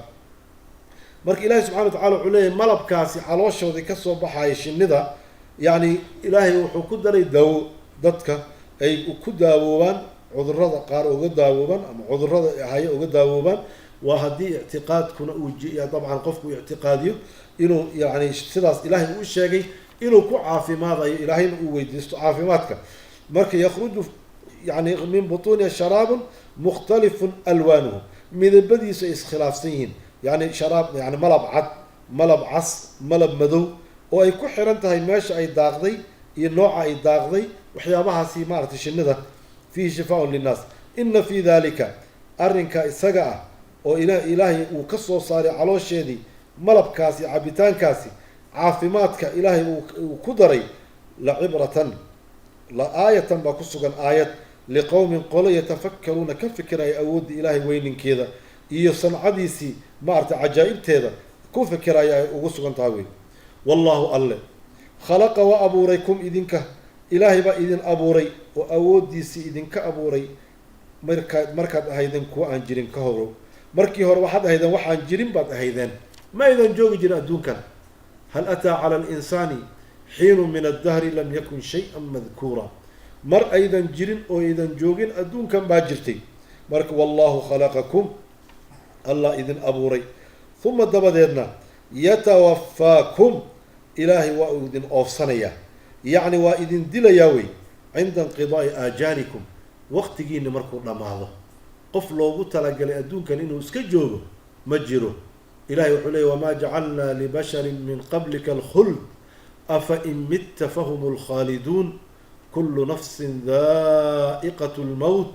Marka Ilaahay subxana wa tacala wuxuu leeyahy malabkaasi calooshoodii kasoo baxaya shinida, yacni Ilaahay wuxuu ku daray daawo dadka ay ku daawoobaan, cudurada qaar uga daawoobaan ama cudurada haya uga daawoobaan. Waa haddii ictiqaadkuna uu dabcan qofku ictiqaadiyo inuu yani sidaas Ilaahay uu sheegay inuu ku caafimaadayo, Ilaahayna uu weydiisto caafimaadka. Marka yakhruju yani min butuuniha sharaabun mukhtalifun alwaanuhu, midabadiisu ay iskhilaafsan yihiin, yani sharaab yani malab cad, malab cas, malab madow, oo ay ku xiran tahay meesha ay daaqday iyo nooca ay daaqday, waxyaabahaasi maaragtay shinida. Fiihi shifaaun linnaas, ina fii dalika, arrinka isaga ah oo Ilaahay uu ka soo saaray caloosheedii malabkaasi cabitaankaasi. Caafimaadka Ilaahay uu ku daray la cibratan, la aayatan baa ku sugan, aayad liqowmin qolo yatafakkaruuna, ka fikiraya awoodda Ilaahay weyninkeeda iyo sancadiisii, maaragtay, cajaa'ibteeda ku fikiraya ay ugu sugan tahay wey. Wallaahu alle khalaqa waa abuuray kum idinka. Ilaahay baa idin abuuray oo awooddiisii idinka abuuray markaad ahaydeen kuwa aan jirin ka horo. Markii hore waxaad ahaydeen waxaan jirin baad ahaydeen, ma aydan joogi jirin adduunkan. Hal ataa cala alinsaani xiinu min addahri lam yakun shay-an madkuura. Mar aydan jirin oo aydan joogin adduunkan baa jirtay. Marka wallaahu khalaqakum, Allah idin abuuray, uma dabadeedna yatawafaakum, Ilaahay waa uu idin oofsanayaa, yacni waa idin dilayaa wey, cinda inqidaa'i aajaalikum, waqtigiina markuu dhammaado. Qof loogu talagalay adduunkan inuu iska joogo ma jiro. Ilahay wuxuu leeyay: "Wamaa jacalnaa libasharin min qablika alkhuld, afa in mitta fahum lkhaaliduun. Kulu nafsin daa'iqat lmowt,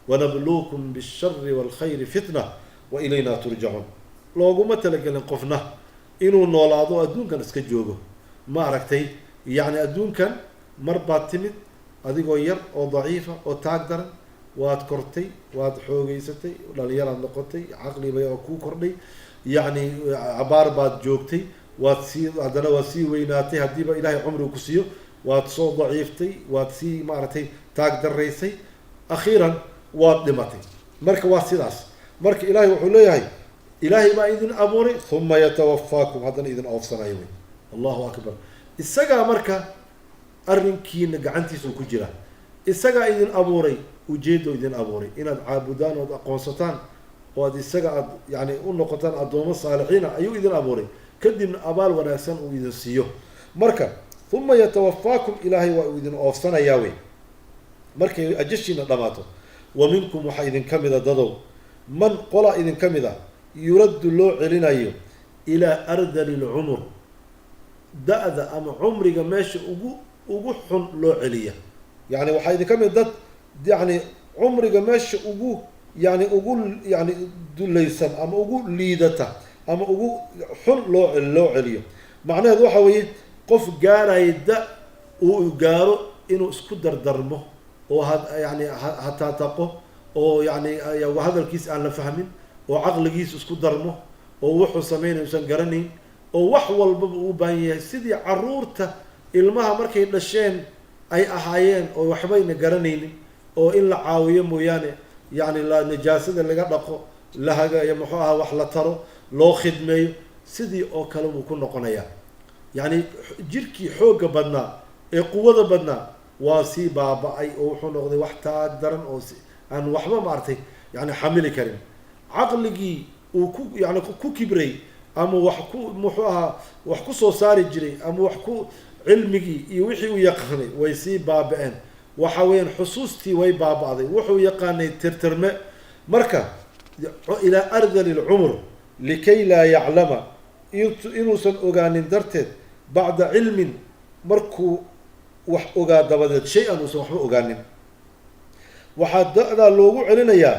wanabluukum bishari walkhayri fitna, wa ilayna turjacuun." Looguma talagelin qofna inuu noolaado adduunkan iska joogo, ma aragtay? Yacni adduunkan mar baad timid adigoo yar oo daciifa oo taag daran, waad kortay, waad xoogeysatay, dhalinyaraad noqotay, caqli bay oo kuu kordhay, yacni cabaar baad joogtay, waad sii, haddana waad sii weynaatay. Haddiiba Ilaahay cumrigu ku siiyo, waad soo daciiftay, waad sii, maaragtay, taag daraysay, akhiiran waad dhimatay. Marka waa sidaas. Marka Ilaahay wuxuu leeyahay: Ilaahay baa idin abuuray, uma yatawafaakum, haddana idin oofsanayo wey. Allahu akbar! Isagaa marka arrinkiina gacantiisuu ku jira. Isagaa idin abuuray, ujeedo idin abuuray inaad caabudaan ood aqoonsataan oo aad isaga aad yani u noqotaan addoomo saalixiina ayuu idin abuuray, kadibna abaal wanaagsan uu idin siiyo. Marka uma yatawafaakum, Ilaahay waa uu idin oofsanayaa wey markay ajashiina dhamaato. Wa minkum, waxaa idin ka mida dadow, man qolaa idin ka mid a yuraddu, loo celinayo, ilaa ardali lcumur, da-da ama cumriga meesha ugu xun loo celiya. Yani waxaa idin ka mid dad yani cumriga meesha ugu yani ugu yani dulaysan ama ugu liidata ama ugu xun loo celiyo. Macnaheedu waxa weeye qof gaaraya da uu gaaro inuu isku dardarmo oo ha yani hataataqo oo yani hadalkiis aan la fahmin oo caqligiis isku darmo oo wuxuu sameynay usan garanayn oo wax walbaba uu u baahan yahay, sidii caruurta ilmaha markay dhasheen ay ahaayeen oo waxbayna garanaynin oo in la caawiyo mooyaane, yacni la nijaasada laga dhaqo, la hagayo, muxuu ahaa, wax la taro, loo khidmeeyo, sidii oo kale buu ku noqonayaa. Yacni jirkii xoogga badnaa ee quwada badnaa waa sii baaba-ay oo wuxuu noqday wax taag daran oo si aan waxba, maaragtay, yani xamili karin. Caqligii uu ku yani ku kibray ama wax ku, muxuu ahaa, wax ku soo saari jiray ama wax ku cilmigii iyo wixii uu yaqaanay way sii baaba-een. Waxa weeyaan xusuustii way baaba-day, wuxuu yaqaanay tirtirme. Marka ilaa ardali lcumur likay laa yaclama, inuusan ogaanin darteed, bacda cilmin, markuu wax ogaa dabadeed, shay-an uusan waxba ogaanin. Waxaa da-daa loogu celinayaa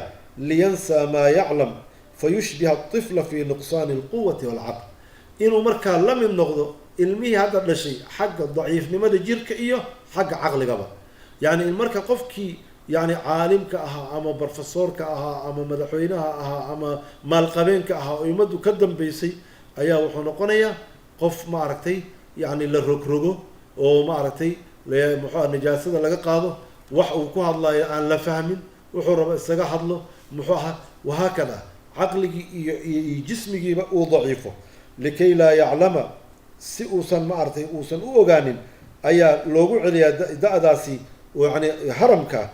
liyansaa maa yaclam fayushbiha aطifla fi nuqsaani alquwati walcaql, inuu markaa la mid noqdo ilmihii hadda dhashay xagga daciifnimada jirka iyo xagga caqligaba. Yacni marka qofkii yani caalimka ahaa ama brofesoorka ahaa ama madaxweynaha ahaa ama maalqabeenka ahaa oo ummaddu ka dambeysay ayaa wuxuu noqonayaa qof, maaragtay, yani la rogrogo oo, maaragtay, muxua nijaasada laga qaado, wax uu ku hadlayo aan la fahmin, wuxuu rabo isaga hadlo, muxuu ahaa, wahaakada caqligii iyo jismigiiba uu daciifo. Likay laa yaclama, si uusan, maaragtay, uusan u ogaanin ayaa loogu celiyaa da-daasi, yani haramka,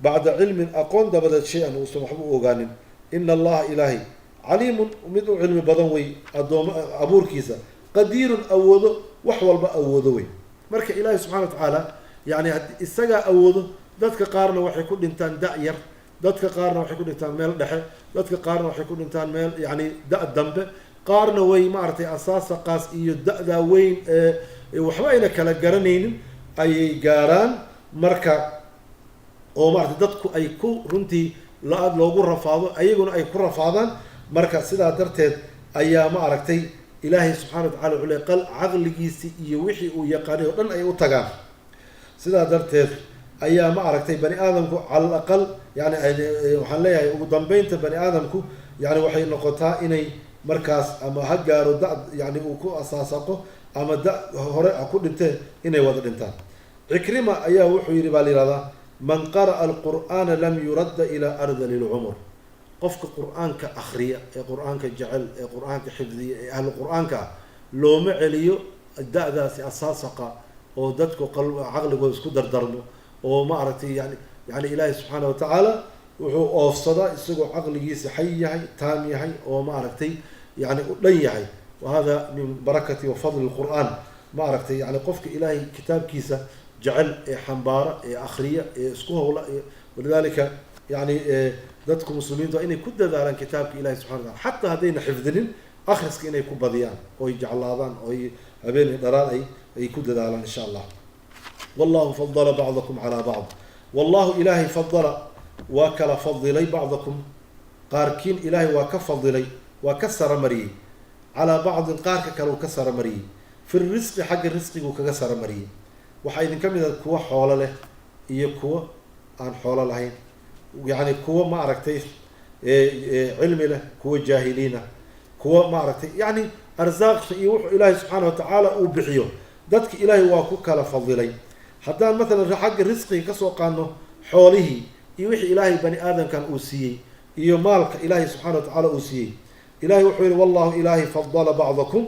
bacda cilmin, aqoon dabadeed, shay-an uusan waxba u ogaanin. Ina Allaha ilaahay caliimun, mid u cilmi badan wey addoom abuurkiisa, qadiirun, awoodo, wax walba awoodo wey. Marka Ilaahay subxana wa tacaala yani isagaa awoodo. Dadka qaarna waxay ku dhintaan da- yar, dadka qaarna waxay ku dhintaan meel dhexe, dadka qaarna waxay ku dhintaan meel yani da- dambe, qaarna way, maaragtay, asaasaqaas iyo da-daa weyn ee waxba ayna kala garanaynin ayay gaaraan. Marka oo, maaragtay, dadku ay ku runtii la-aad loogu rafaado, ayaguna ay ku rafaadaan. Marka sidaa darteed ayaa, ma aragtay, Ilaahay subxana wa tacala wuxuu leey caqligiisii iyo wixii uu yaqaanay oo dhan ay u tagaan. Sidaa darteed ayaa ma aragtay bani aadamku cala al aqal, yani waxaan leeyahay ugu dambeynta bani aadamku yani waxay noqotaa inay markaas ama ha gaaro da yani uu ku asaasaqo ama da hore ha ku dhintee, inay wada dhintaan. Cikrima ayaa wuxuu yidhi baa la yihahdaa: "Man qara'a alqur'aana lam yuradda ilaa ardali lcumur." Qofka Qur-aanka akriya ee Qur-aanka jecel ee Qur-aanka xifdiya ee ahlu Qur-aanka ah looma celiyo da-daasi asaasaqa oo dadku caqligooda isku dardarmo oo ma aragtay yani Ilaahay subxaana wa tacaala wuxuu oofsadaa isagoo caqligiisa xay yahay, taam yahay oo ma aragtay yani u dhan yahay. Wa hada min barakati wa fadli lqur'aan. Ma aragtay, yani qofka Ilaahay kitaabkiisa jecel ee xambaara ee akriya ee isku howla, walidalika yani dadku muslimiintu waa inay ku dadaalaan kitaabka Ilahi subxana wa taala, xataa haddayna xifdinin, akhriska inay ku badiyaan oy jeclaadaan oy habeen iyo dharaar ay ku dadaalaan, insha Allah. Wallahu fadala bacdakum calaa bacd. Wallahu Ilaahay fadala waa kala fadilay, bacdakum qaarkiin Ilaahay waa ka fadilay, waa ka saramariyey, calaa bacdin qaarka kale uu ka saramariyey, fi risqi xagga risqiguu kaga saramariyey. Waxaa idinka mid ah kuwa xoolo leh iyo kuwa aan xoolo lahayn, yacni kuwa ma aragtay cilmi leh, kuwa jaahiliina, kuwa ma aragtay yacni arsaaqta iyo wuxuu Ilaahay subxaana wa tacaala uu bixiyo dadka Ilaahay waa ku kala fadilay. Haddaan mathalan xagga risqiga kasoo qaadno, xoolihii iyo wixii Ilaahay bani aadamkan uu siiyey iyo maalka Ilaahay subxana wa tacaala uu siiyey, Ilahay wuxuu yihi: "Wallahu Ilaahay fadala bacdakum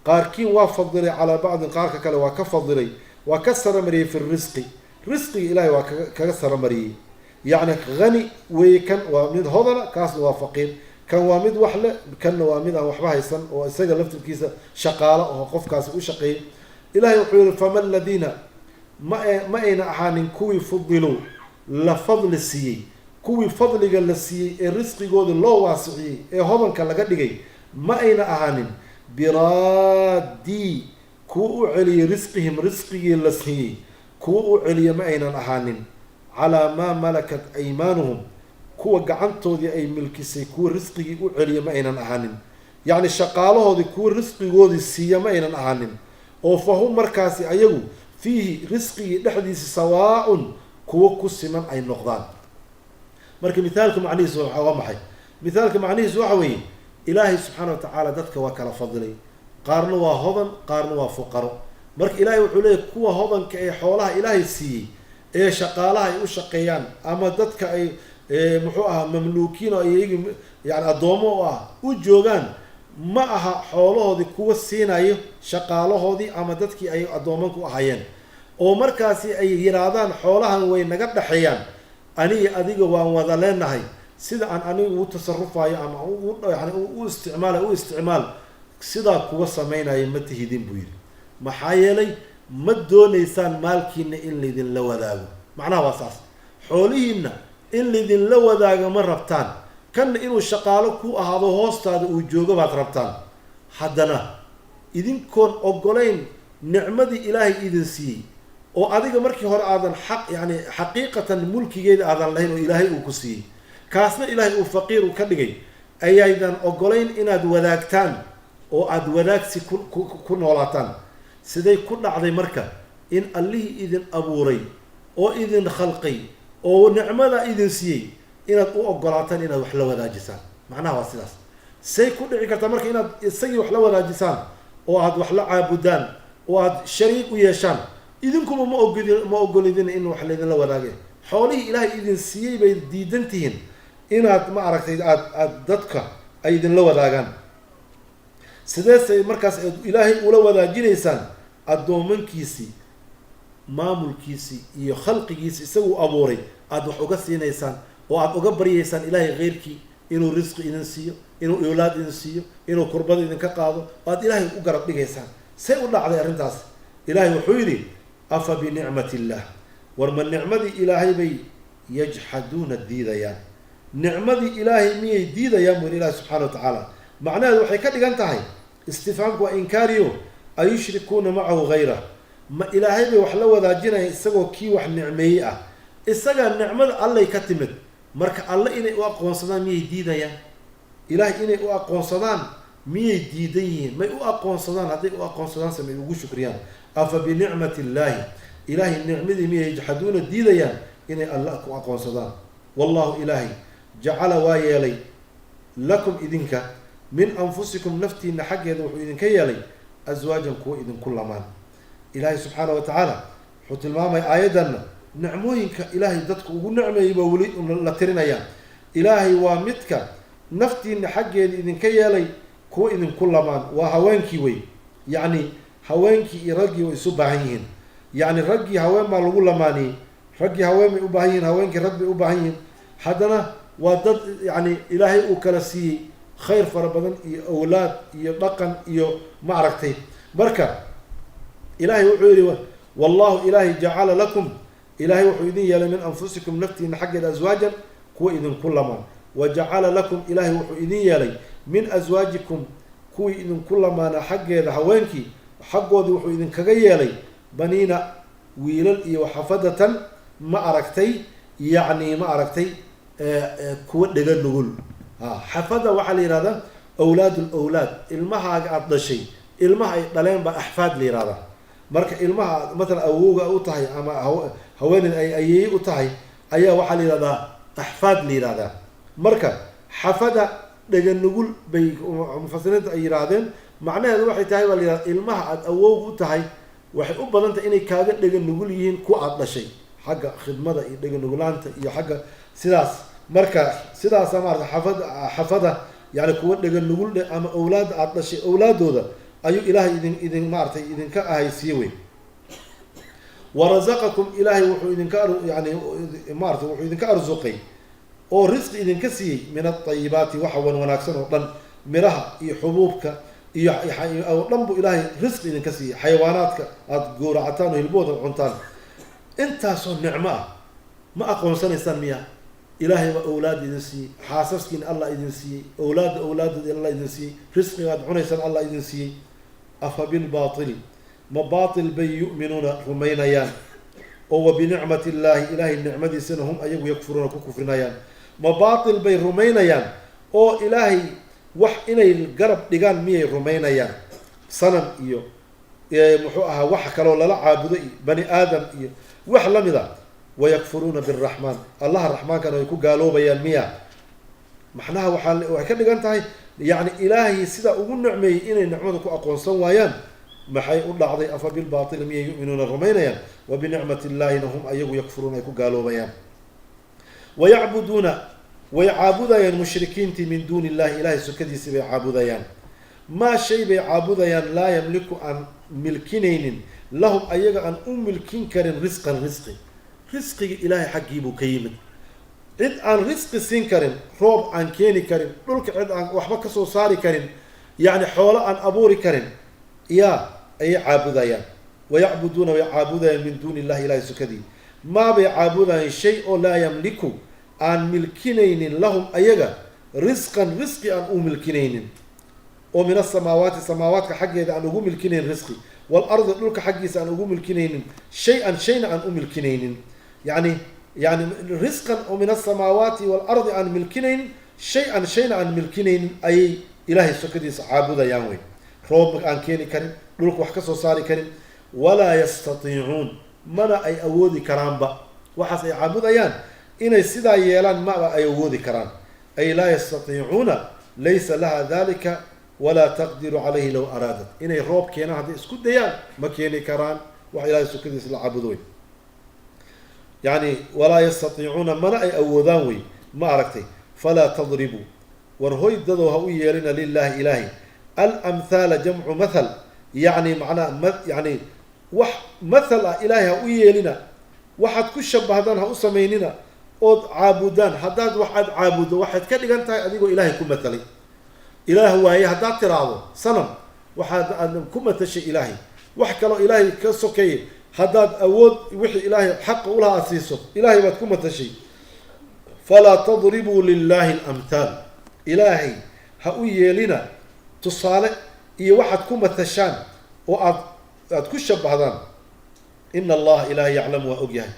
qaarkiin waa fadilay, calaa bacdin qaarka kale waa ka fadilay, waa ka saramariyey, fi risqi risqiga Ilahay waa kaga saramariyey." Yacni hani weeye, kan waa mid hodana, kaasna waa faqiir, kan waa mid wax leh, kanna waa mid aan waxba haysan oo isaga laftirkiisa shaqaalo oo qofkaasi u shaqeeyay. Ilahay wuxuu yihi: "Fama aladiina ma ayna ahaanin kuwii fudiluu la fadli siiyey, kuwii fadliga la siiyey ee risqigooda loo waasiciyey ee hodanka laga dhigay, ma ayna ahaanin biraadii kuwa u celiyey risqihim risqigii la siiyey, kuwa u celiya ma aynan ahaanin, calaa maa malakat aymaanuhum kuwa gacantoodii ay milkisay kuwa risqigii u celiya ma aynan ahaanin, yacni shaqaalahoodii kuwa risqigoodii siiya ma aynan ahaanin, oo fahum markaasi ayagu fiihi risqigii dhexdiisa sawaa-un kuwo ku siman ay noqdaan." Marka mithaalka macnihiisu waa maxay? Mithaalka macnihiisu waxa weeye, Ilaahay subxaana wa tacaala dadka waa kala fadilay, qaarna waa hodan, qaarna waa fuqaro. Marka Ilaahay wuxuu leeyahy kuwa hodanka ee xoolaha Ilaahay siiyey ee shaqaalaha ay u shaqeeyaan ama dadka ay muxuu ahaa mamluukiin oo iyagi yani addoommo u ah u joogaan, ma aha xoolahoodii kuwa siinayo shaqaalahoodii ama dadkii ay addoomanka u ahaayeen, oo markaasi ay yidhaahdaan: "Xoolahan way naga dhexeeyaan, aniga adiga waan wada leenahay, sida aan aniga ugu tasarufayo ama yani u isticmaalayo u isticmaal." Sidaa kuwa sameynaya ma tihidin, buu yidhi. Maxaa yeelay ma doonaysaan maalkiina in laydinla wadaago. Macnaha waa saas, xoolihiina in laydinla wadaago ma rabtaan, kanna inuu shaqaalo ku ahaado hoostaada uu joogo baad rabtaan. Haddana idinkoon ogolayn nicmadii Ilaahay idin siiyey oo adiga markii hore aadan xaq yani xaqiiqatan mulkigeeda aadan lahayn oo Ilaahay uu ku siiyey, kaasna Ilaahay uu faqiir uu ka dhigay, ayaydan ogolayn inaad wadaagtaan oo aada wadaagsi ku noolaataan. Siday ku dhacday marka in Allihii idin abuuray oo idin khalqay oo nicmada idin siiyey inaad u ogolaataan inaad wax la wadaajisaan? Macnaha waa sidaas. Say ku dhici kartaa marka inaad isagii wax la wadaajisaan oo aada wax la caabudaan oo aada shariik u yeeshaan? Idinkuba ma ogolidin, ma ogolidin in wax laydinla wadaage. Xoolihii Ilaahay idin siiyey bay diidan tihiin inaad ma aragtay aad dadka ay idinla wadaagaan. Sideesay markaas aad Ilaahay ula wadaajinaysaan addoomankiisii, maamulkiisii iyo khalqigiisi isaguu abuuray aada wax uga siinaysaan oo aada uga baryaysaan Ilaahay keyrkii inuu risqi idin siiyo, inuu iwlaad idin siiyo, inuu kurbada idinka qaado, oo aada Ilaahay u garab dhigaysaan? Say u dhacday arrintaas? Ilaahay wuxuu yidhi: "Afa binicmati illaah war ma nicmadii Ilaahay bay yajxaduuna diidayaan? Nicmadii Ilaahay miyay diidayaan?" buu yidhi Ilahi subxana wa tacaala. Macnaheedu waxay ka dhigan tahay, istifhaamku waa inkaariyo, ayushrikuuna macahu hayrah, ma Ilaahay bay wax la wadaajinaya isagoo kii wax nicmeeyey ah? Isagaa nicmada Allay ka timid, marka Alle inay u aqoonsadaan miyay diidayaan? Ilaahay inay u aqoonsadaan Miyay diidan yihiin? May u aqoonsadaan? Hadday u aqoonsadaanse may ugu shukriyaan? Afa binicmati illaahi, ilaahay nicmadii miyay yajxaduuna diidayaan inay alla ku aqoonsadaan? Wallahu ilaahay jacala waa yeelay lakum idinka min anfusikum naftiina xaggeeda wuxuu idinka yeelay aswaajan kuwa idinku lamaan. Ilaahay subxaana wa tacaala wuxuu tilmaamaya aayaddanna nicmooyinka ilaahay dadku ugu nicmeeyay baa weli la tirinayaa. Ilaahay waa midka naftiina xaggeeda idinka yeelay kuwa idinku lamaan, waa haweenkii wey. Yacni haweenkii iyo raggii way isu baahan yihiin. Yacni raggii haween baa lagu lamaaniyey, raggii haween bay u baahan yihiin, haweenkii rag bay u baahan yihiin. Haddana waa dad yacni ilaahay uu kala siiyey khayr fara badan iyo awlaad iyo dhaqan iyo ma aragtay. Marka ilaahay wuxuu yihi wallahu ilaahay jacala lakum, ilaahay wuxuu idin yeelay min anfusikum naftiina xaggeeda aswaajan kuwa idinku lamaan. Wa jacala lakum, ilaahay wuxuu idin yeelay min aswaajikum kuwii idinku lamaana xaggeeda haweenkii xaggoodii wuxuu idinkaga yeelay baniina wiilal iyo xafadatan ma aragtay, yacni ma aragtay kuwa dhega nugul. Xafada waxaa la yihahdaa awlaad lawlaad, ilmahaaga aada dhashay ilmaha ay dhaleen baa axfaad la yihahdaa. Marka ilmaha matalan awowga u tahay ama haweeneyd ay ayeeye u tahay ayaa waxaa la yihahdaa axfaad la yihahdaa. Marka xafada dhega nugul bay mufasiriinta ay yihaahdeen, macnaheedu waxay tahay baa la yihahda ilmaha aada awowga u tahay waxay u badan tahay inay kaaga dhega nugul yihiin kuwa aada dhashay, xagga khidmada iyo dhega nugulaanta iyo xagga sidaas. Marka sidaasa maarata xafada, xafada yani kuwa dhega nugul dhe ama awlaadda aada dhashay awlaadooda ayuu ilaahay idin idin maaratay idinka ahaysiiye wey. Warazaqakum, ilaahay wuxuu idinka yani maarata wuxuu idinka arsuqay oo risqi idinka siiyey min alطayibaati, waxa wan wanaagsan oo dhan, miraha iyo xubuubka iyo oo dhan buu ilaahay risqi idinka siiyey, xayawaanaadka aada gowracataan oo hilbahooda cuntaan. Intaasoo nicmo ah ma aqoonsanaysaan miya? Ilaahay baa awlaad idin siiyey, xaasaskiina allah idin siiyey, awlaadda awlaadooda allah idin siiyey, risqiga aad cunaysaan allah idin siiyey. Afa bilbaatili, ma baatil bay yu'minuuna rumaynayaan? Oo wa binicmati illaahi, ilaahay nicmadiisana hum ayagu yakfuruuna ku kufrinayaan. Ma baatil bay rumaynayaan oo ilaahay wax inay garab dhigaan miyay rumaynayaan? Sanam iyo muxuu ahaa wax kaloo lala caabudo iyo bani aadam iyo wax lamid a. Wayakfuruuna biraxmaan, allaha raxmaankana way ku gaaloobayaan miya? Macnaha waxaa waxay ka dhigan tahay yacni ilaahay sidaa ugu nicmeeyey inay nicmada ku aqoonsan waayaan. Maxay u dhacday? Afa bilbaatili miyay yu'minuuna rumaynayaan? Wa binicmati illaahina hum ayagu yakfuruuna ay ku gaaloobayaan. Wayacbuduuna, way caabudayaan mushrikiintii min duuni illahi, ilahay sokadiisii bay caabudayaan. Maa shay bay caabudayaan laa yamliku aan milkinaynin lahum ayaga aan u milkin karin risqan risqi. Risqiga ilaahay xaggii buu ka yimid. Cid aan risqi siin karin, roob aan keeni karin, dhulka cid aan waxba kasoo saari karin, yacni xoolo aan abuuri karin yaa ayay caabudayaan. Wayacbuduuna, way caabudayaan min duuni illahi, ilahay sokadii maabay caabudayaan shay oo laa yamliku aan milkinaynin lahum ayaga risqan risqi aan u milkinaynin, oo min asamaawaati samaawaadka xaggeeda aan ugu milkinaynin risqi, waalardi dhulka xaggiisa aan ugu milkinaynin shay-an shayna aan u milkinaynin. Yani risqan oo min asamaawaati waalardi aan milkinaynin shay-an shayna aan milkinaynin ayay ilaahay sokadiisa caabudayaan wey. Roob aan keeni karin, dhulka wax kasoo saari karin. Walaa yastatiicuun, mana ay awoodi karaanba waxaas ay caabudayaan inay sidaa yeelaan, maba ay awoodi karaan. Ay laa yastatiicuuna, laysa laha dalika walaa taqdiru calayhi low araadat. Inay roob keenaan hadday isku dayaan ma keeni karaan, wax ilahay sokadiisa la caabudo wey. Yani walaa yastatiicuuna, mana ay awoodaan wey ma aragtay. Falaa tadribuu, war hoy dadow ha u yeelina lilahi ilaahi alamthaala, jamcu mathal, yacni macnaha ma yani wax mathal ah ilaahay ha u yeelina, waxaad ku shabahdaan ha u samaynina ood caabudaan. Haddaad wax aad caabuddo waxaad ka dhigan tahay adigoo ilaahay ku mathalay. Ilaah waaye haddaad tiraahdo sanam, waxaad aad ku matashay ilaahay. Wax kaloo ilaahay ka sokeeyay haddaad awood wixii ilaahay xaqa ulaha aad siiso, ilaahay baad ku matashay. Falaa tadribuu lilahi alamthaal, ilaahay ha u yeelina tusaale iyo waxaad ku matashaan oo aad ku shabahdaan. Ina allaha ilaahay yaclamu, waa ogyahay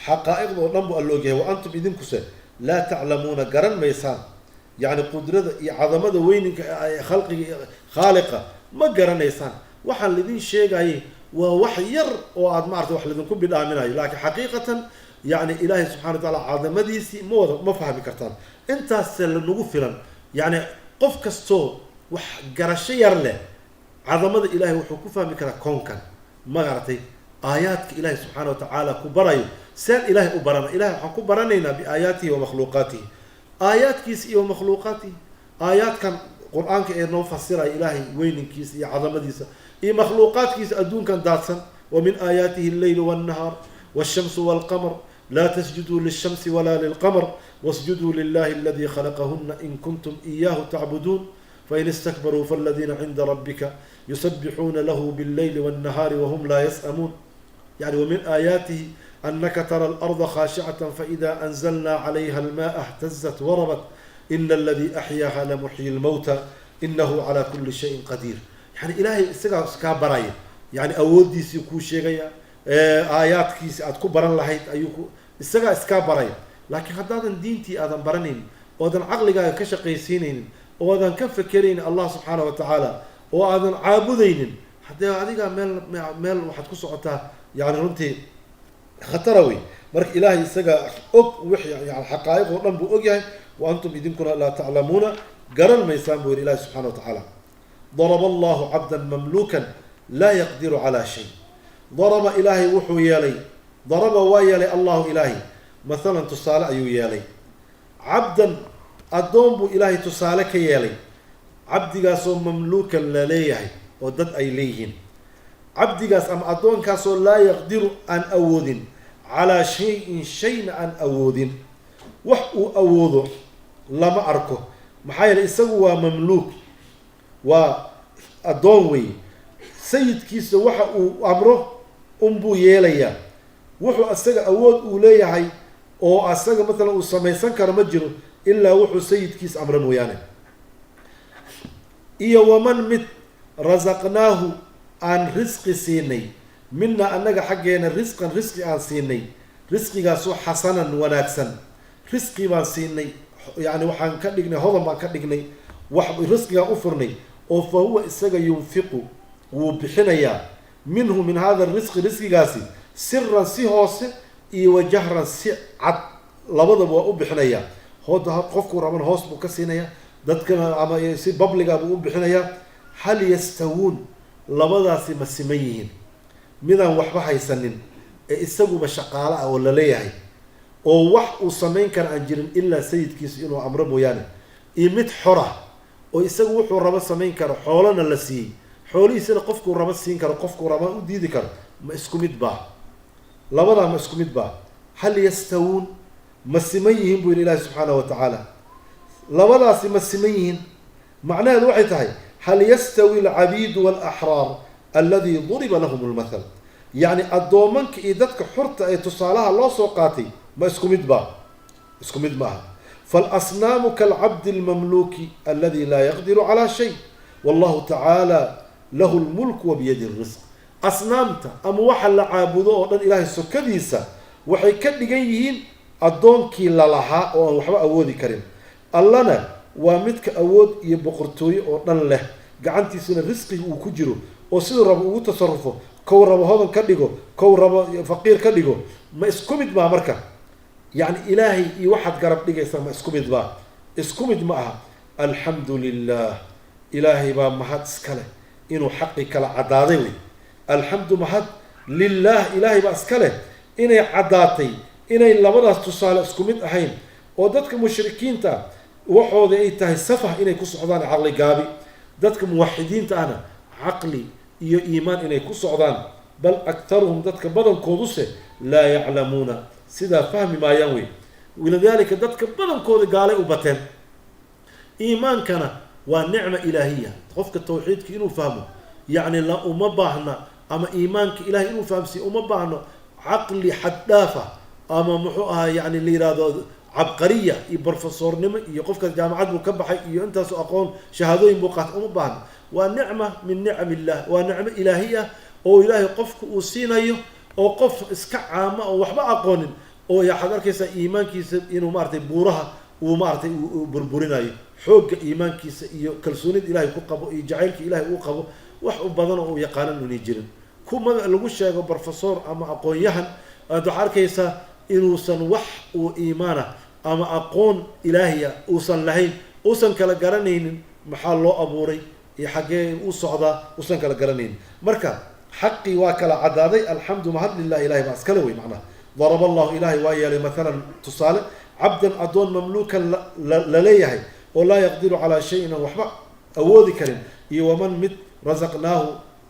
xaqaa'iqda oo dhan buu alla ogyahay. Wa antum idinkuse laa taclamuuna, garan maysaan. Yacni qudrada iyo cadamada weyninka khalqiga khaaliqa ma garanaysaan. Waxaan lidin sheegayay waa wax yar oo aada maarata wax lidinku bidhaaminayo, laakiin xaqiiqatan yani Ilaahay subxana wa tacaala cadamadiisii ma wada ma fahmi kartaan. Intaase lanagu filan. Yacni qof kastoo wax garasho yar leh cadamada Ilahay wuxuu ku fahmi karaa koonkan, magaratay, aayaadka Ilahay subxaana wa tacaala ku barayo. Seen Ilahay u barana? Ilahay waxaan ku baranaynaa biaayaatihi wa makhluuqaatihi, aayaadkiisa iyo makhluuqaatihi. Aayaadkan Qur-aanka ee noo fasiraya Ilaahay weyninkiisa iyo cadamadiisa iyo makhluuqaadkiisa adduunkan daadsan. Wa min aayaatihi alleylu walnahaar walshamsu walqamar, laa tasjuduu lilshamsi walaa lilqamar wasjuduu lilahi aladii khalaqahuna in kuntum iyaahu tacbuduun, fain istakbaruu faladiina cinda rabbika yusabixuuna lahu billeyli walnahaari wahum laa yas'amuun. Yani wamin aayaatihi anaka tara alarda khaashicata faida anzalna calayha almaءa اhtazat warabat, ina aladii axyaaha lamuxyi lmowta, inahu calaa kuli shayin qadiir. Yani Ilaahay isagaa iskaa baraya, yani awooddiisii kuu sheegaya, aayaadkiisi aad ku baran lahayd ayuu ku isagaa iskaa baraya. Laakiin haddaadan diintii aadan baranaynin, oodan caqligaaga ka shaqaysiinaynin, oodan ka fekeraynin Allah subxaana wa tacaala, oo aadan caabudaynin, haddee adigaa meel waxaad ku socotaa yani runtii khatara wey. Marka Ilaahay isagaa og wixii, yani xaqaa'iq oo dhan buu og yahay. Wa antum idinkuna laa taclamuuna, garan maysaan buu yihi Ilahi subxana wa tacaala. Daraba allahu cabdan mamluukan laa yaqdiru calaa shay. Daraba, Ilaahay wuxuu yeelay, daraba waa yeelay, Allahu Ilaahi mathalan tusaale ayuu yeelay, cabdan addoon buu Ilaahay tusaale ka yeelay, cabdigaasoo mamluukan la leeyahay oo dad ay leeyihiin. Cabdigaas ama addoonkaasoo laa yaqdiru aan awoodin, calaa shayin shayna aan awoodin, wax uu awoodo lama arko. Maxaa yeeley isagu waa mamluuk, waa addoon weeye. Sayidkiisa waxa uu amro unbuu yeelayaa. Wuxuu asaga awood uu leeyahay oo asaga mathalan uu samaysan karo ma jiro, ilaa wuxuu sayidkiisa amro mooyaane. Iyo waman mid rasaqnaahu aan risqi siinay, mina annaga xaggeena risqan risqi aan siinay, risqigaasoo xasanan wanaagsan. Risqi baan siinay, yani waxaan ka dhignay hodan baan ka dhignay, wax risqigaan u furnay, oo fa huwa isaga yunfiqu wuu bixinayaa, minhu min hada risqi risqigaasi, siran si hoose iyo wajahran si cad, labadaba waa u bixinayaa. Hooda qofkuu raban hoos buu ka siinayaa, dadkana ama si babliga buu u bixinayaa. Hal yastawuun, labadaasi ma siman yihiin? Midaan waxba haysanin ee isaguba shaqaale ah oo laleeyahay oo wax uu samayn kara aan jirin ilaa sayidkiisu inuu amro mooyaane, iyo mid xora oo isagu wuxuu rabo samayn karo, xoolona la siiyey, xoolihiisana qofkuu rabo siin karo, qofkuu raba u diidi karo, ma isku mid baa? Labadaa ma isku mid baa? Hal yastawuun, ma siman yihiin buu yidhi Ilaahi subxaana wa tacaala. Labadaasi ma siman yihiin? Macnaheedu waxay tahay, hal yastawi alcabiidu waalaxraar alladii duriba lahum lmathal? Yacni addoomanka iyo dadka xurta ee tusaalaha loo soo qaatay ma isku mid baa? Isku mid ma aha. Faalasnaamu kaalcabdi almamluuki aladi laa yaqdiru calaa shay, wallahu tacaala lahu lmulku wa biyadihi risq. Asnaamta ama waxa la caabudo oo dhan Ilaahay sokadiisa waxay ka dhigan yihiin addoonkii lalahaa oo aan waxba awoodi karin. Allana waa midka awood iyo boqortooyo oo dhan leh, gacantiisuna risqiga uu ku jiro, oo siduu rabo ugu tasarufo, kow rabo hodan ka dhigo, kow rabo faqiir ka dhigo. Ma isku mid baa marka? Yacni Ilaahay iyo waxaad garab dhigaysaa ma isku mid baa? Isku mid ma aha. Alxamdu lilah, Ilaahay baa mahad iska leh inuu xaqii kala caddaaday wey. Alxamdu mahad lilah, Ilaahay baa iska leh inay caddaatay inay labadaas tusaale isku mid ahayn, oo dadka mushrikiinta waxooda ay tahay safah inay ku socdaan caqli gaabi, dadka muwaxidiinta ahna caqli iyo iimaan inay ku socdaan. Bal aktaruhum, dadka badankooduse, laa yaclamuuna, sidaa fahmi maayaan wey. Walidaalika dadka badankooda gaalay u bateen. Iimaankana waa nicma ilaahiya. Qofka tawxiidka inuu fahmo yacni la uma baahna, ama iimaanka Ilahay inuu fahamsiiyo uma baahno caqli xaddhaafa ama muxuu ahaa yani la yihahdo cabqariya iyo brofesornimo iyo qofkaas jaamacad buu ka baxay iyo intaasu aqoon shahaadooyin buu qaatay, uma baahno. Waa nicma min nicam illah, waa nicmo ilaahiya oo Ilaahay qofka uu siinayo, oo qof iska caama oo waxba aqoonin oo waxaad arkaysaa iimaankiisa inuu maaratay buuraha uu maaratay burburinayo. Xoogga iimaankiisa iyo kalsoonida Ilaahay ku qabo iyo jacaylka Ilaahay uu qabo, wax u badan oo uu yaqaanan unay jirin. Ku maga lagu sheego professor ama aqoon-yahan, aad waxaa arkaysaa inuusan wax uu iimaana ama aqoon ilaahiya uusan lahayn, uusan kala garanaynin maxaa loo abuuray iyo xaggee u socdaa, uusan kala garanaynin. Marka xaqii waa kala caddaaday. Alxamdu, mahad, lilah, Ilahay baa iskale wey. Macnaha, daraba Allahu, Ilaahay waa yeelay, mathalan, tusaale, cabdan, addoon, mamluukan, la leeyahay, oo laa yaqdiru calaa shayin, aan waxba awoodi karin, iyo waman, mid, rasaqnaahu,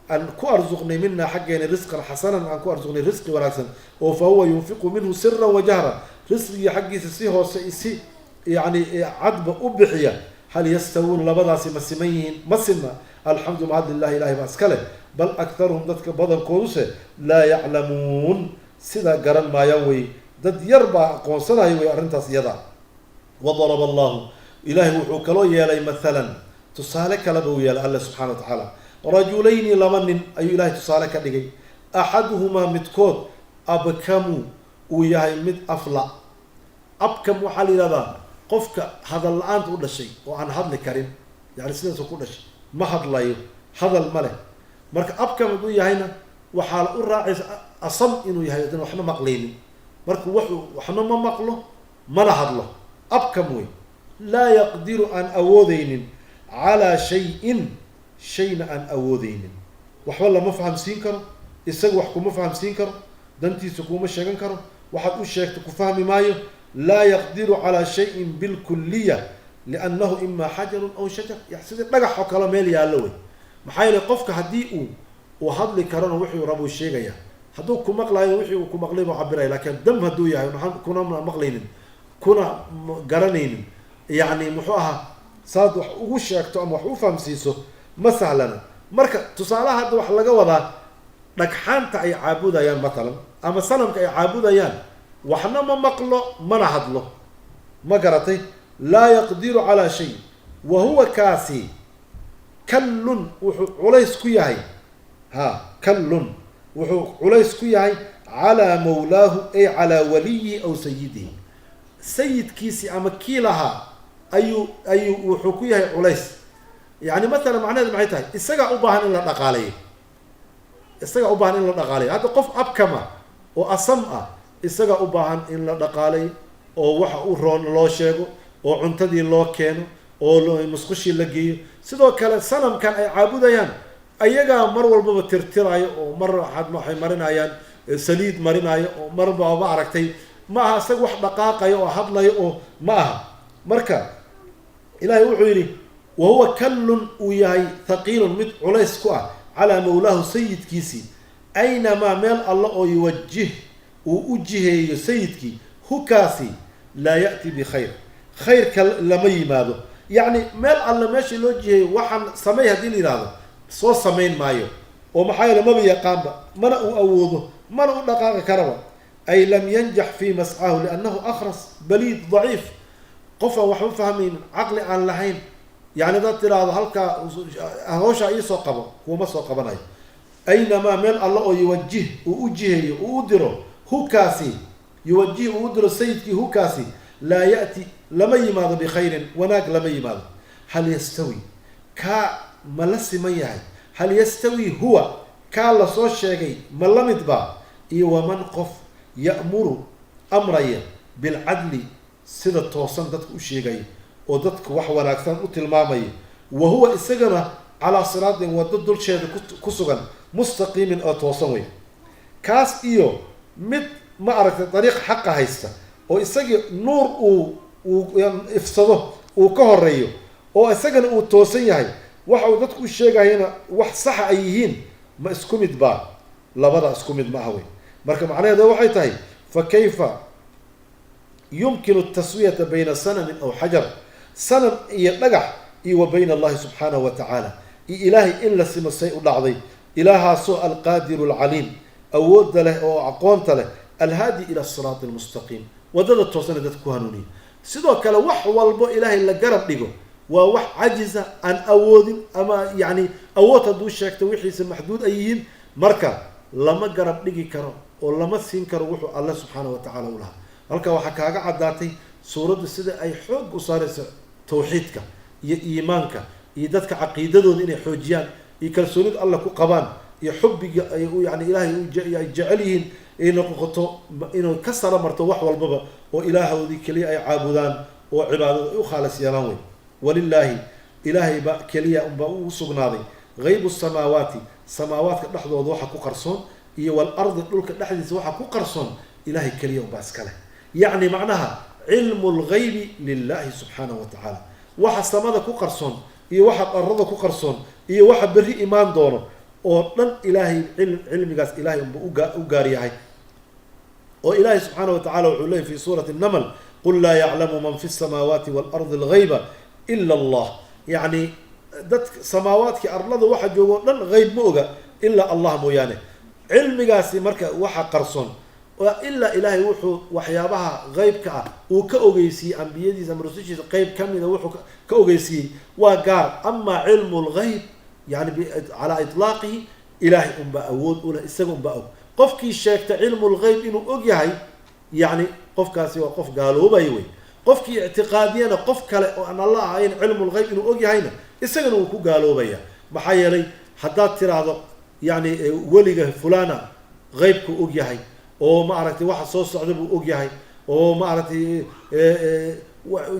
aan ku arsuqnay, minaa, xaggeena, risqan xasanan, aan ku arsuqnay risqi wanaagsan, oo fa huwa yunfiqu minhu siran wa jahra, risqigii xaggiisa si hoose, si yani cadba u bixiya. Hal yastawuun? Labadaasi ma siman yihiin? Ma sinna. Alxamdu, mahad, lilahi, Ilahay baa iska leh. Bal akharuhum, dadka badankooduse, laa yaclamuun, sidaa garan maayaan wey. Dad yar baa aqoonsanaya wey arrintaas iyada. Wadaraba Allahu, Ilaahay wuxuu kaloo yeelay, mathalan, tusaale kaleba uu yeelay Alle subxana wa tacaala. Rajulayni, laba nin ayuu Ilahay tusaale ka dhigay. Axaduhumaa, midkood, abkamu, uu yahay mid afla. Abkam waxaa la yihahdaa qofka hadal la-aanta u dhashay oo aan hadli karin, yani sidaasuu ku dhashay, ma hadlayo, hadal ma leh. Marka abkam hadduu yahayna, waxaa u raacaysa asam inuu yahay, haddana waxna maqlaynin. Marka wuxuu waxna ma maqlo, mana hadlo, abkam wey. Laa yaqdiru, aan awoodeynin, calaa shayin, shayna aan awoodeynin. Waxba lama fahamsiin karo, isaga wax kuma fahamsiin karo, dantiisa kuma sheegan karo, waxaad u sheegta ku fahmi maayo. Laa yaqdiru calaa shayin bilkuliya, liannahu imaa xajarun aw shajar, sidii dhagax oo kale meel yaallo wey. Maxaa yeelay, qofka haddii uu hadli karona, wuxuu rabuu sheegaya, hadduu ku maqlaayo, wixii uu ku maqlay buu cabiraya. Laakiin dam hadduu yahay, kuna maqlaynin, kuna garanaynin, yacni muxuu ahaa, saad wax ugu sheegto ama wax u fahamsiiso ma sahlana. Marka tusaalaha hadda wax laga wadaa dhagxaanta ay caabudayaan matalan, ama sanamka ay caabudayaan, waxna ma maqlo, mana hadlo. Ma garatay? Laa yaqdiru calaa shay, wa huwa, kaasi, kallun, wuxuu culays ku yahay, ha, kallun, wuxuu culays ku yahay, calaa mawlaahu, ay calaa waliyihi aw sayidihi, sayidkiisii ama kii lahaa ayuu wuxuu ku yahay culays. Yani mathalan, macnaheedu maxay tahay? Isagaa u baahan in la dhaqaaleeyo, isagaa u baahan in la dhaqaaleeyo. Hadda qof abkama oo asam ah, isagaa u baahan in la dhaqaaleeyo, oo waxa u roon loo sheego, oo cuntadii loo keeno, oo musqushii la geeyo. Sidoo kale sanamkan ay caabudayaan, ayagaa mar walbaba tirtiraayo, oo mar waxay marinayaan saliid marinaayo, oo marba ma aragtay. Ma aha isaga wax dhaqaaqayo oo hadlayo oo ma aha. Marka Ilaahay wuxuu yidhi, wahuwa kallun, uu yahay, thaqiilun, mid culays ku ah, calaa mawlaahu, sayidkiisii, aynamaa, meel alla oo, yuwajih, uu u jiheeyo sayidkii, hukaasi, laa ya'ti bikhayr, khayrka lama yimaado. Yacni meel alle meesha loo jiheeyo, waxaan samey haddii la yidhaahdo, soo samayn maayo, oo maxaa yeele maba yaqaanba, mana uu awoodo, mana u dhaqaaqi karaba. Ay lam yanjax fii mascaahu, liannahu akhras, baliid, daciif, qof aan waxba fahmaynin, caqli aan lahayn. Yani hadaad tiraahdo halkaa hawshaa iisoo qabo, kuuma soo qabanayo. Aynamaa, meel alla oo, yuwajih, uu u jiheeyo, uu u diro, hukaasi, yuwajih, uu u diro sayidkii, hukaasi, laa ya'ti, lama yimaado, bikhayrin, wanaag lama yimaado. Hal yastawi, kaa ma la siman yahay? Hal yastawi huwa, kaa lasoo sheegay ma la mid ba, iyo waman, qof, ya'muru, amraya, bilcadli, sida toosan dadka u sheegaya oo dadka wax wanaagsan u tilmaamaya, wa huwa, isagana, calaa siraatin, waddo dulsheeda ku sugan, mustaqiimin, oo toosan wey? Kaas iyo mid, ma aragtay, dariiq xaqa haysta, oo isagii nuur uu ifsado, uu ka horeeyo, oo isagana uu toosan yahay, waxa uu dadku u sheegayana wax saxa ay yihiin, ma isku mid baa? Labada isku mid ma aha wey. Marka macnaheeda waxay tahay, fa kayfa yumkinu taswiyata bayna sanamin aw xajar, sanam iyo dhagax, iyo wa bayna Allahi subxaanahu wa tacaala, iyo Ilaahay in la simo, say u dhacday? Ilaahaasoo alqaadiru alcaliim, awoodda leh oo aqoonta leh, alhaadi ila siraati almustaqiim, waddada toosana dadka ku hanuuniya. Sidoo kale wax walbo Ilaahay la garab dhigo waa wax cajiza, aan awoodin, ama yacni awood hadduu sheegto wixiisa maxduud ay yihiin. Marka lama garab dhigi karo oo lama siin karo wuxuu Alle subxaana wa tacaala u lahaa. Halka waxaa kaaga caddaatay suuraddu sida ay xoog u saarayso tawxiidka. iyo iimaanka iyo dadka caqiidadooda inay xoojiyaan iyo kalsoonida alla ku qabaan iyo xubbiga ay yani ilaahay ay jecel yihiin ay noqoto inay ka sara marto wax walbaba, oo ilaahoodii keliya ay caabudaan oo cibaadada ay u khaalis yeelaan wey. Walilaahi, ilaahay ba keliya unbaa u sugnaaday haybu samaawaati, samaawaadka dhexdooda waxa ku qarsoon, iyo walardi, dhulka dhexdiisa waxa ku qarsoon, ilahay keliya unbaa iska leh. Yacni macnaha cilmu lgaybi lilahi subxaanahu wa tacaala, waxa samada ku qarsoon iyo waxa arada ku qarsoon iyo waxa berri imaan doono oo dhan ilaahay cilmigaas ilahay unba u gaar yahay. Oo ilaahay subxaana wa tacala wuxuu leeyay fi suurati الnaml: "Qul laa yaclamu man fi الsamaawaati waalardi algayba ila Allah." Yacni dadka samaawaadkii arlada waxa jooga o dhan geyb ma oga ilaa Allah mooyaane. Cilmigaasi marka waxa qarsoon ilaa ilaahay wuxuu waxyaabaha qeybka ah uu ka ogeysiiyey ambiyadiisa ama rusushiisa qeyb kamida, wuxuu ka ogeysiiyey waa gaar. Ama cilmu lgayb yani calaa itlaaqihi ilaahay unbaa awood uleh, isaga unbaa og. Qofkii sheegta cilmu lgayb inuu og yahay, yacni qofkaasi waa qof gaaloobaya wey. Qofkii ictiqaadiyana qof kale oo aan alla ahayn cilmu lgayb inuu og yahayna, isagana wuu ku gaaloobaya. Maxaa yeelay, haddaad tiraahdo yani weliga fulana qeybkuu og yahay, oo ma aragtay waxa soo socda buu og yahay, oo ma aragtay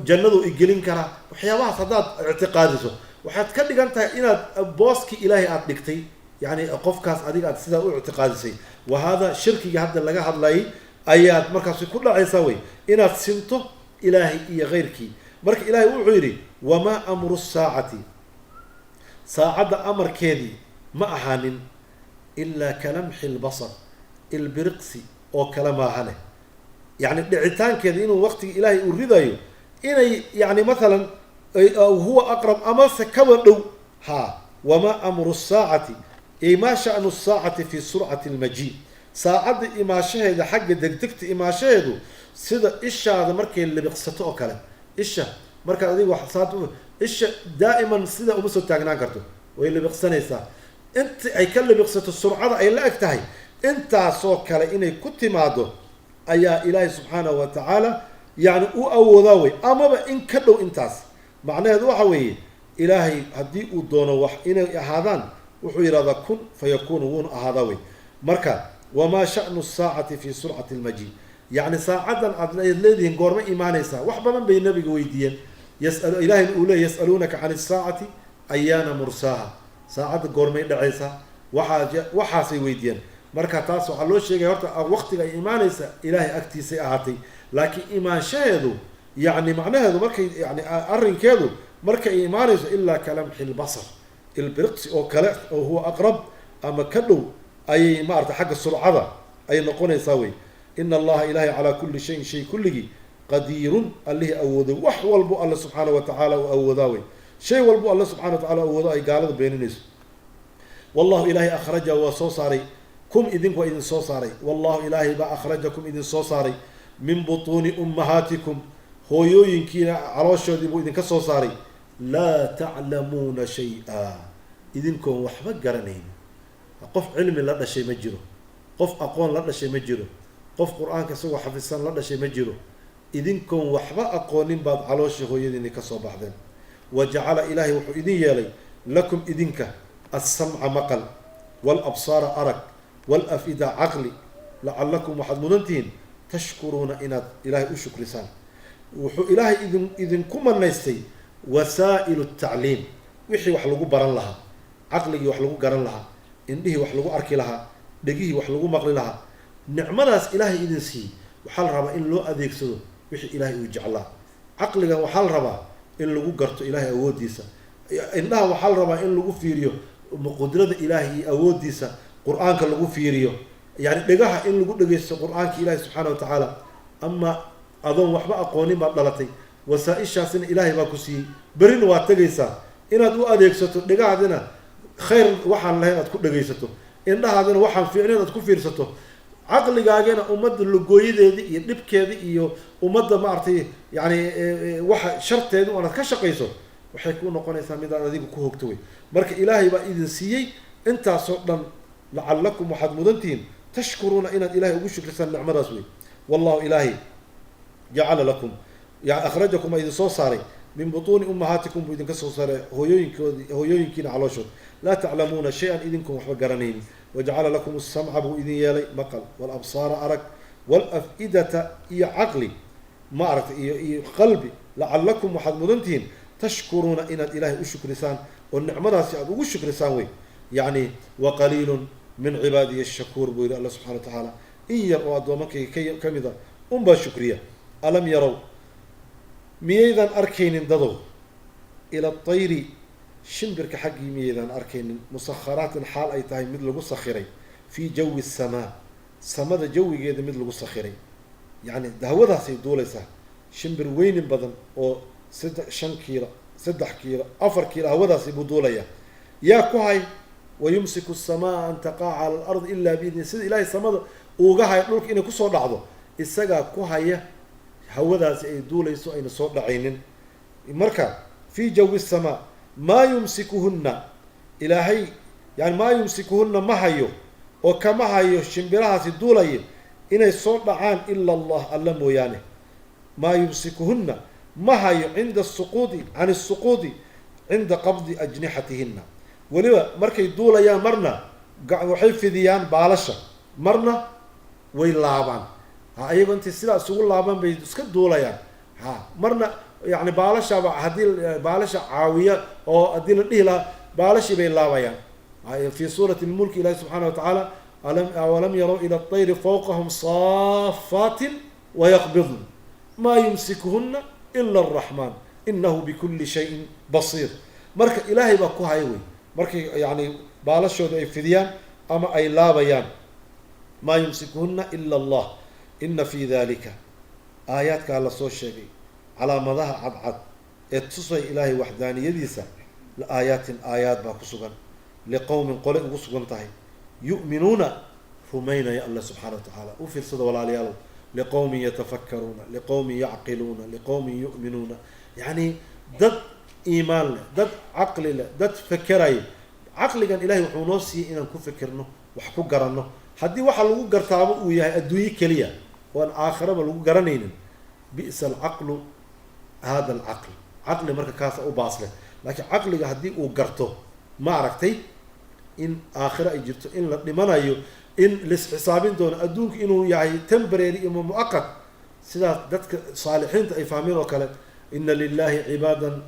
jannadu igelin karaa, waxyaabahaas haddaad ictiqaadiso, waxaad ka dhigan tahay inaad booskii ilaahay aada dhigtay, yani qofkaas adiga aad sidaa u ictiqaadisay. Wa hada shirkiga hadda laga hadlayay ayaad markaasi ku dhacaysaa wey, inaad sinto ilaahay iyo keyrkii. Marka ilaahay wuxuu yidhi: "Wamaa amru saacati," saacadda amarkeedii ma ahaanin, "ilaa kalamxi lbasar," ilbiriqsi oo kale maahane. Yani dhicitaankeeda inuu waqtiga ilaahay uu ridayo inay yani mathalan huwa aqrab amase kaba dhow. Ha, "wamaa amru saacati" ay maa sha'nu saacati fi surcati almaji, saacadda imaashaheeda xagga degdegta imaashaheedu sida ishaada markay libiqsato oo kale. Isha markaad adiga wax saad, isha daa'iman sida uma soo taagnaan karto, way libiqsanaysaa. Inta ay ka libiqsato surcada ay la eg tahay, intaasoo kale inay ku timaado ayaa ilaahay subxaanahu wa tacaala yani u awoodaa wey, amaba in ka dhow intaas. Macnaheedu waxa weeye, ilaahay haddii uu doono wax inay ahaadaan, wuxuu yidhahdaa "kun fayakunu", wuuna ahaadaa wey. Marka "wamaa sha'nu saacati fi surcati almaji", yacni saacaddan aad leedihiin goorma imaanaysaa? Wax badan bay nabiga weydiiyeen. Yasal ilahayna uu leey: "Yas'aluunaka can isaacati ayaana mursaaha." Saacadda goormay dhacaysaa? Waxaa waxaasay weydiiyeen. Marka taas waxaa loo sheegaya horta waqtiga ay imaanaysa ilaahay agtiisay ahaatay, laakiin imaanshaheedu yacni macnaheedu markay yani arrinkeedu markay imaanayso ilaa kalamxi lbasar, ilbiriqsi oo kale, oo huwa aqrab ama ka dhow ayay maarata xagga surcada ay noqonaysaa wey. "Ina Allaha," ilahay, "calaa kulli shayin," shay kulligii, "qadiirun," allihii awooday wax walbo alle subxaana wa tacaala uu awoodaa wey, shay walbo alle subxana wa tacala awoodo ay gaalada beeninayso. "Wallahu," ilaahay, "akhraja," waa soo saaray, "kum," idinku waa idin soo saaray. "Wallahu," ilaahay baa, "akhrajakum," idin soo saaray, "min butuuni ummahaatikum," hooyooyinkiina calooshoodii buu idinka soo saaray, "laa taclamuuna shay-a," idinkoon waxba garanayn. Qof cilmi la dhashay ma jiro, qof aqoon la dhashay ma jiro, qof Qur-aanka isagoo xafidsan la dhashay ma jiro. Idinkoon waxba aqoonin baad caloosha hooyadiini ka soo baxdeen. "Wa jacala," ilaahay wuxuu idin yeelay, "lakum," idinka, "assamca," maqal, "waalabsaara," arag, "waalafida," caqli, "lacalakum," waxaad mudantihiin, "tashkuruuna," inaad ilaahay u shukrisaan. Wuxuu ilaahay idinku manaystay wasaa'ilu tacliim, wixii wax lagu baran lahaa, caqligii wax lagu garan lahaa, indhihii wax lagu arki lahaa, dhegihii wax lagu maqli lahaa. Nicmadaas ilaahay idin siiyey waxaa la rabaa in loo adeegsado wixii ilaahay uu jeclaa. Caqligan waxaa la rabaa in lagu garto ilaahay awooddiisa. Indhaha waxaa la rabaa in lagu fiiriyo qudrada ilaahay iyo awooddiisa, Qur-aanka lagu fiiriyo, yani dhegaha in lagu dhegeysto Qur-aanka ilaahi subxaana wa tacaala. Ama adoon waxba aqoonin baad dhalatay, wasaa-ishaasina ilaahay baa ku siiyey, berrina waad tegaysaa. Inaad u adeegsato dhegahaadina khayr waxaan lahayn aad ku dhegaysato, indhahaadina waxaan fiicnayn aad ku fiirsato, caqligaagana ummadda lugooyadeedii iyo dhibkeeda iyo ummadda maaragtay yani waxa sharteedi aanaad ka shaqayso, waxay ku noqonaysaa midaan adiga ku hogto wey. Marka ilaahay baa idin siiyey intaasoo dhan. "Lacalakum," waxaad mudantihiin, "tashkuruuna," inaad ilahay ugu shukrisaan nicmadaas wey. "Wallahu," ilaahay, "jacala lakum," akhrajakum, aa idin soo saaray. Min butuuni ummahaatikum buu idinka soo saaray, hooyooyinkoodi, hooyooyinkiina calooshood. Laa taclamuuna shay-an, idinkoon waxba garanaynin. Wajacala lakum asamca buu idin yeelay, maqal, walabsaara arag, walaf-idata iyo caqli, ma aragtay, iyo qalbi. Lacalakum waxaad mudan tihiin tashkuruuna, inaad Ilaahay u shukrisaan oo nicmadaasi aada ugu shukrisaan wey. Yacni waqaliilun min cibaadiya shakuur, buu yihi Alla subxana wa tacaala, in yar oo addoomankayga ka mida unbaa shukriya. Alam yarow, miyaydan arkaynin dadow, ila atayri, shimbirka xaggii miyaydan arkaynin, musakharaatin xaal ay tahay mid lagu sakhiray, fii jawi asamaa, samada jawigeeda mid lagu sakhiray. Yacni hawadaasay duulaysaa, shimbir weynin badan oo saddex, 5 kiilo, 3 kiilo, 4 kiilo, hawadaasi buu duulayaa. Yaa ku hay? Wayumsiku asamaa an taqaca cala alard ila biidni. Sida Ilaahay samada uuga haya dhulka inay kusoo dhacdo, isagaa ku haya hawadaasi ay duulayso, ayna soo dhacaynin. Marka fii jawi asamaa maa yumsikuhunna, Ilaahay yani maa yumsikuhunna, ma hayo oo kama hayo shimbirahaasi duulaya inay soo dhacaan ila Allah, Alla mooyaane. Maa yumsikuhunna, ma hayo, cinda asuquudi, can asuquudi cinda qabdi ajnixatihina. Weliba markay duulayaan, marna waxay fidiyaan baalasha, marna way laabaan. Ha, ayagoo intay sidaa isugu laaban bay iska duulayaan. Ha, marna yani baalashaba haddii baalasha caawiya oo haddii la dhihi lahaa baalashii bay laabayaan. Fi suurati lmulk Ilahi subxaana wa tacaala: awalam yarow ila atayri fawqahum saafaatin wayaqbidn maa yumsikuhuna ila araxmaan inahu bikuli shayin basiir. Marka Ilaahay baa ku haya wey markay yani baalashooda ay fidiyaan ama ay laabayaan. Maa yumsikuhuna ila Allah. Ina fi dalika, aayaadkaa lasoo sheegay, calaamadaha cadcad ee tusay Ilaahay waxdaaniyadiisa, la aayaatin, aayaad baa ku sugan, liqowmin, qole ugu sugan tahay, yu'minuuna, rumaynaya Alla subxaana wa tacaala. U fiirsada walaalayaalow: liqowmin yatafakkaruuna, liqowmin yacqiluuna, liqowmin yu'minuuna. Yacni dad iimaan leh, dad caqli leh, dad fekeraya. Caqligan Ilahay wuxuu noo siiyey inaan ku fekerno, wax ku garanno. Haddii waxa lagu gartaaba uu yahay adduunye keliya oo aan aakhiraba lagu garanaynin, bi'sa alcaqlu hada alcaql. Caqli marka kaasa u baas leh. Laakiin caqliga haddii uu garto, ma aragtay, in aakhiro ay jirto, in la dhimanayo, in laisxisaabin doono, adduunku inuu yahay temporary ama mu'aqat, sidaas dadka saalixiinta ay fahmeen oo kale: ina lilahi cibaadan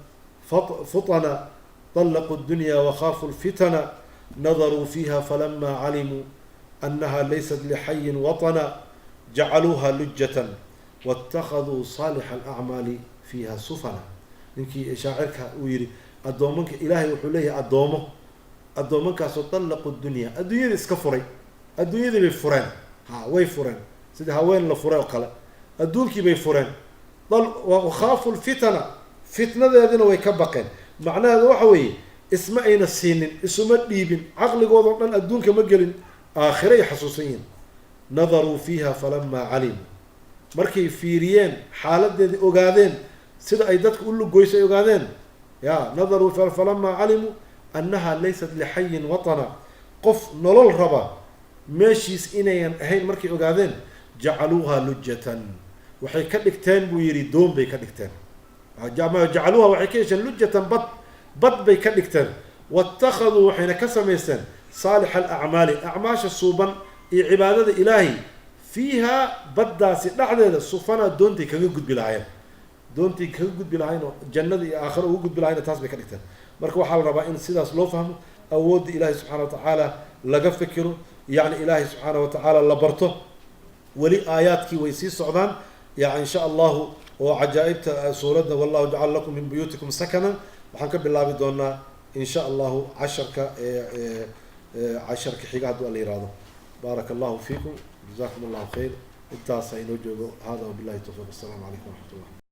futana طلqوا الdunya وخافوا الفتنا nadaruu fiiha falama calimuu أnaha laysat lixayin waطna jacaluuha lujة waاtakaduu صaalix alacmaali fiiha sufana. Ninkii shaacirka uu yihi, addoomanka Ilaahay wuxuu leeyahay addoomo, addoomankaasoo طalaqu dunya, adduunyadii iska furay, adduunyadii bay fureen. Ha, way fureen sidii haween la furay oo kale, adduunkii bay fureen. Wakhaafu lfitana, fitnadeedina way ka baqeen. Macnaheedu waxa weeye isma ayna siinin, isuma dhiibin, caqligoodao dhan adduunka ma gelin, aakhiray xasuusan yihin. Nadaruu fiiha falamaa calimuu, markay fiiriyeen xaaladeedii, ogaadeen sida ay dadka u lugoyso ay ogaadeen. Ya nadaruu falamaa calimuu annaha laysat lixayin watana, qof nolol raba meeshiis inayan ahayn markay ogaadeen, jacaluuha lujatan, waxay ka dhigteen buu yidhi, doon bay ka dhigteen. Jacaluuha, waxay ka yeesheen, lujatan, bad, bad bay ka dhigteen. Waاtakhaduu, waxayna ka samaysteen, saalix alacmaali, acmaasha suuban iyo cibaadada Ilaahay, fiiha, baddaasi dhexdeeda, sufana, doontay kaga gudbi lahaayeen, doontay kaga gudbi lahayn oo jannada iyo aakhiro uga gudbi lahayna taas bay ka dhigteen. Marka waxaa la rabaa in sidaas loo fahmo awoodda Ilaahay subxana wa tacaala, laga fikiro, yacni Ilaahay subxaana wa tacaala la barto. Weli aayaadkii way sii socdaan ya in sha Allahu, oo cajaa'ibta suuradda wallahu jacala lakum min buyuutikum sakanan waxaan ka bilaabi doonaa in sha Allahu casharka casharka xiga hadduu Alla yihahdo. Baaraka Allahu fiikum, jazakum Allahu khayr. Intaasa inoo joogo. Hada wabillahi tawfiq. Assalaamu calaykum waraxmat ullah.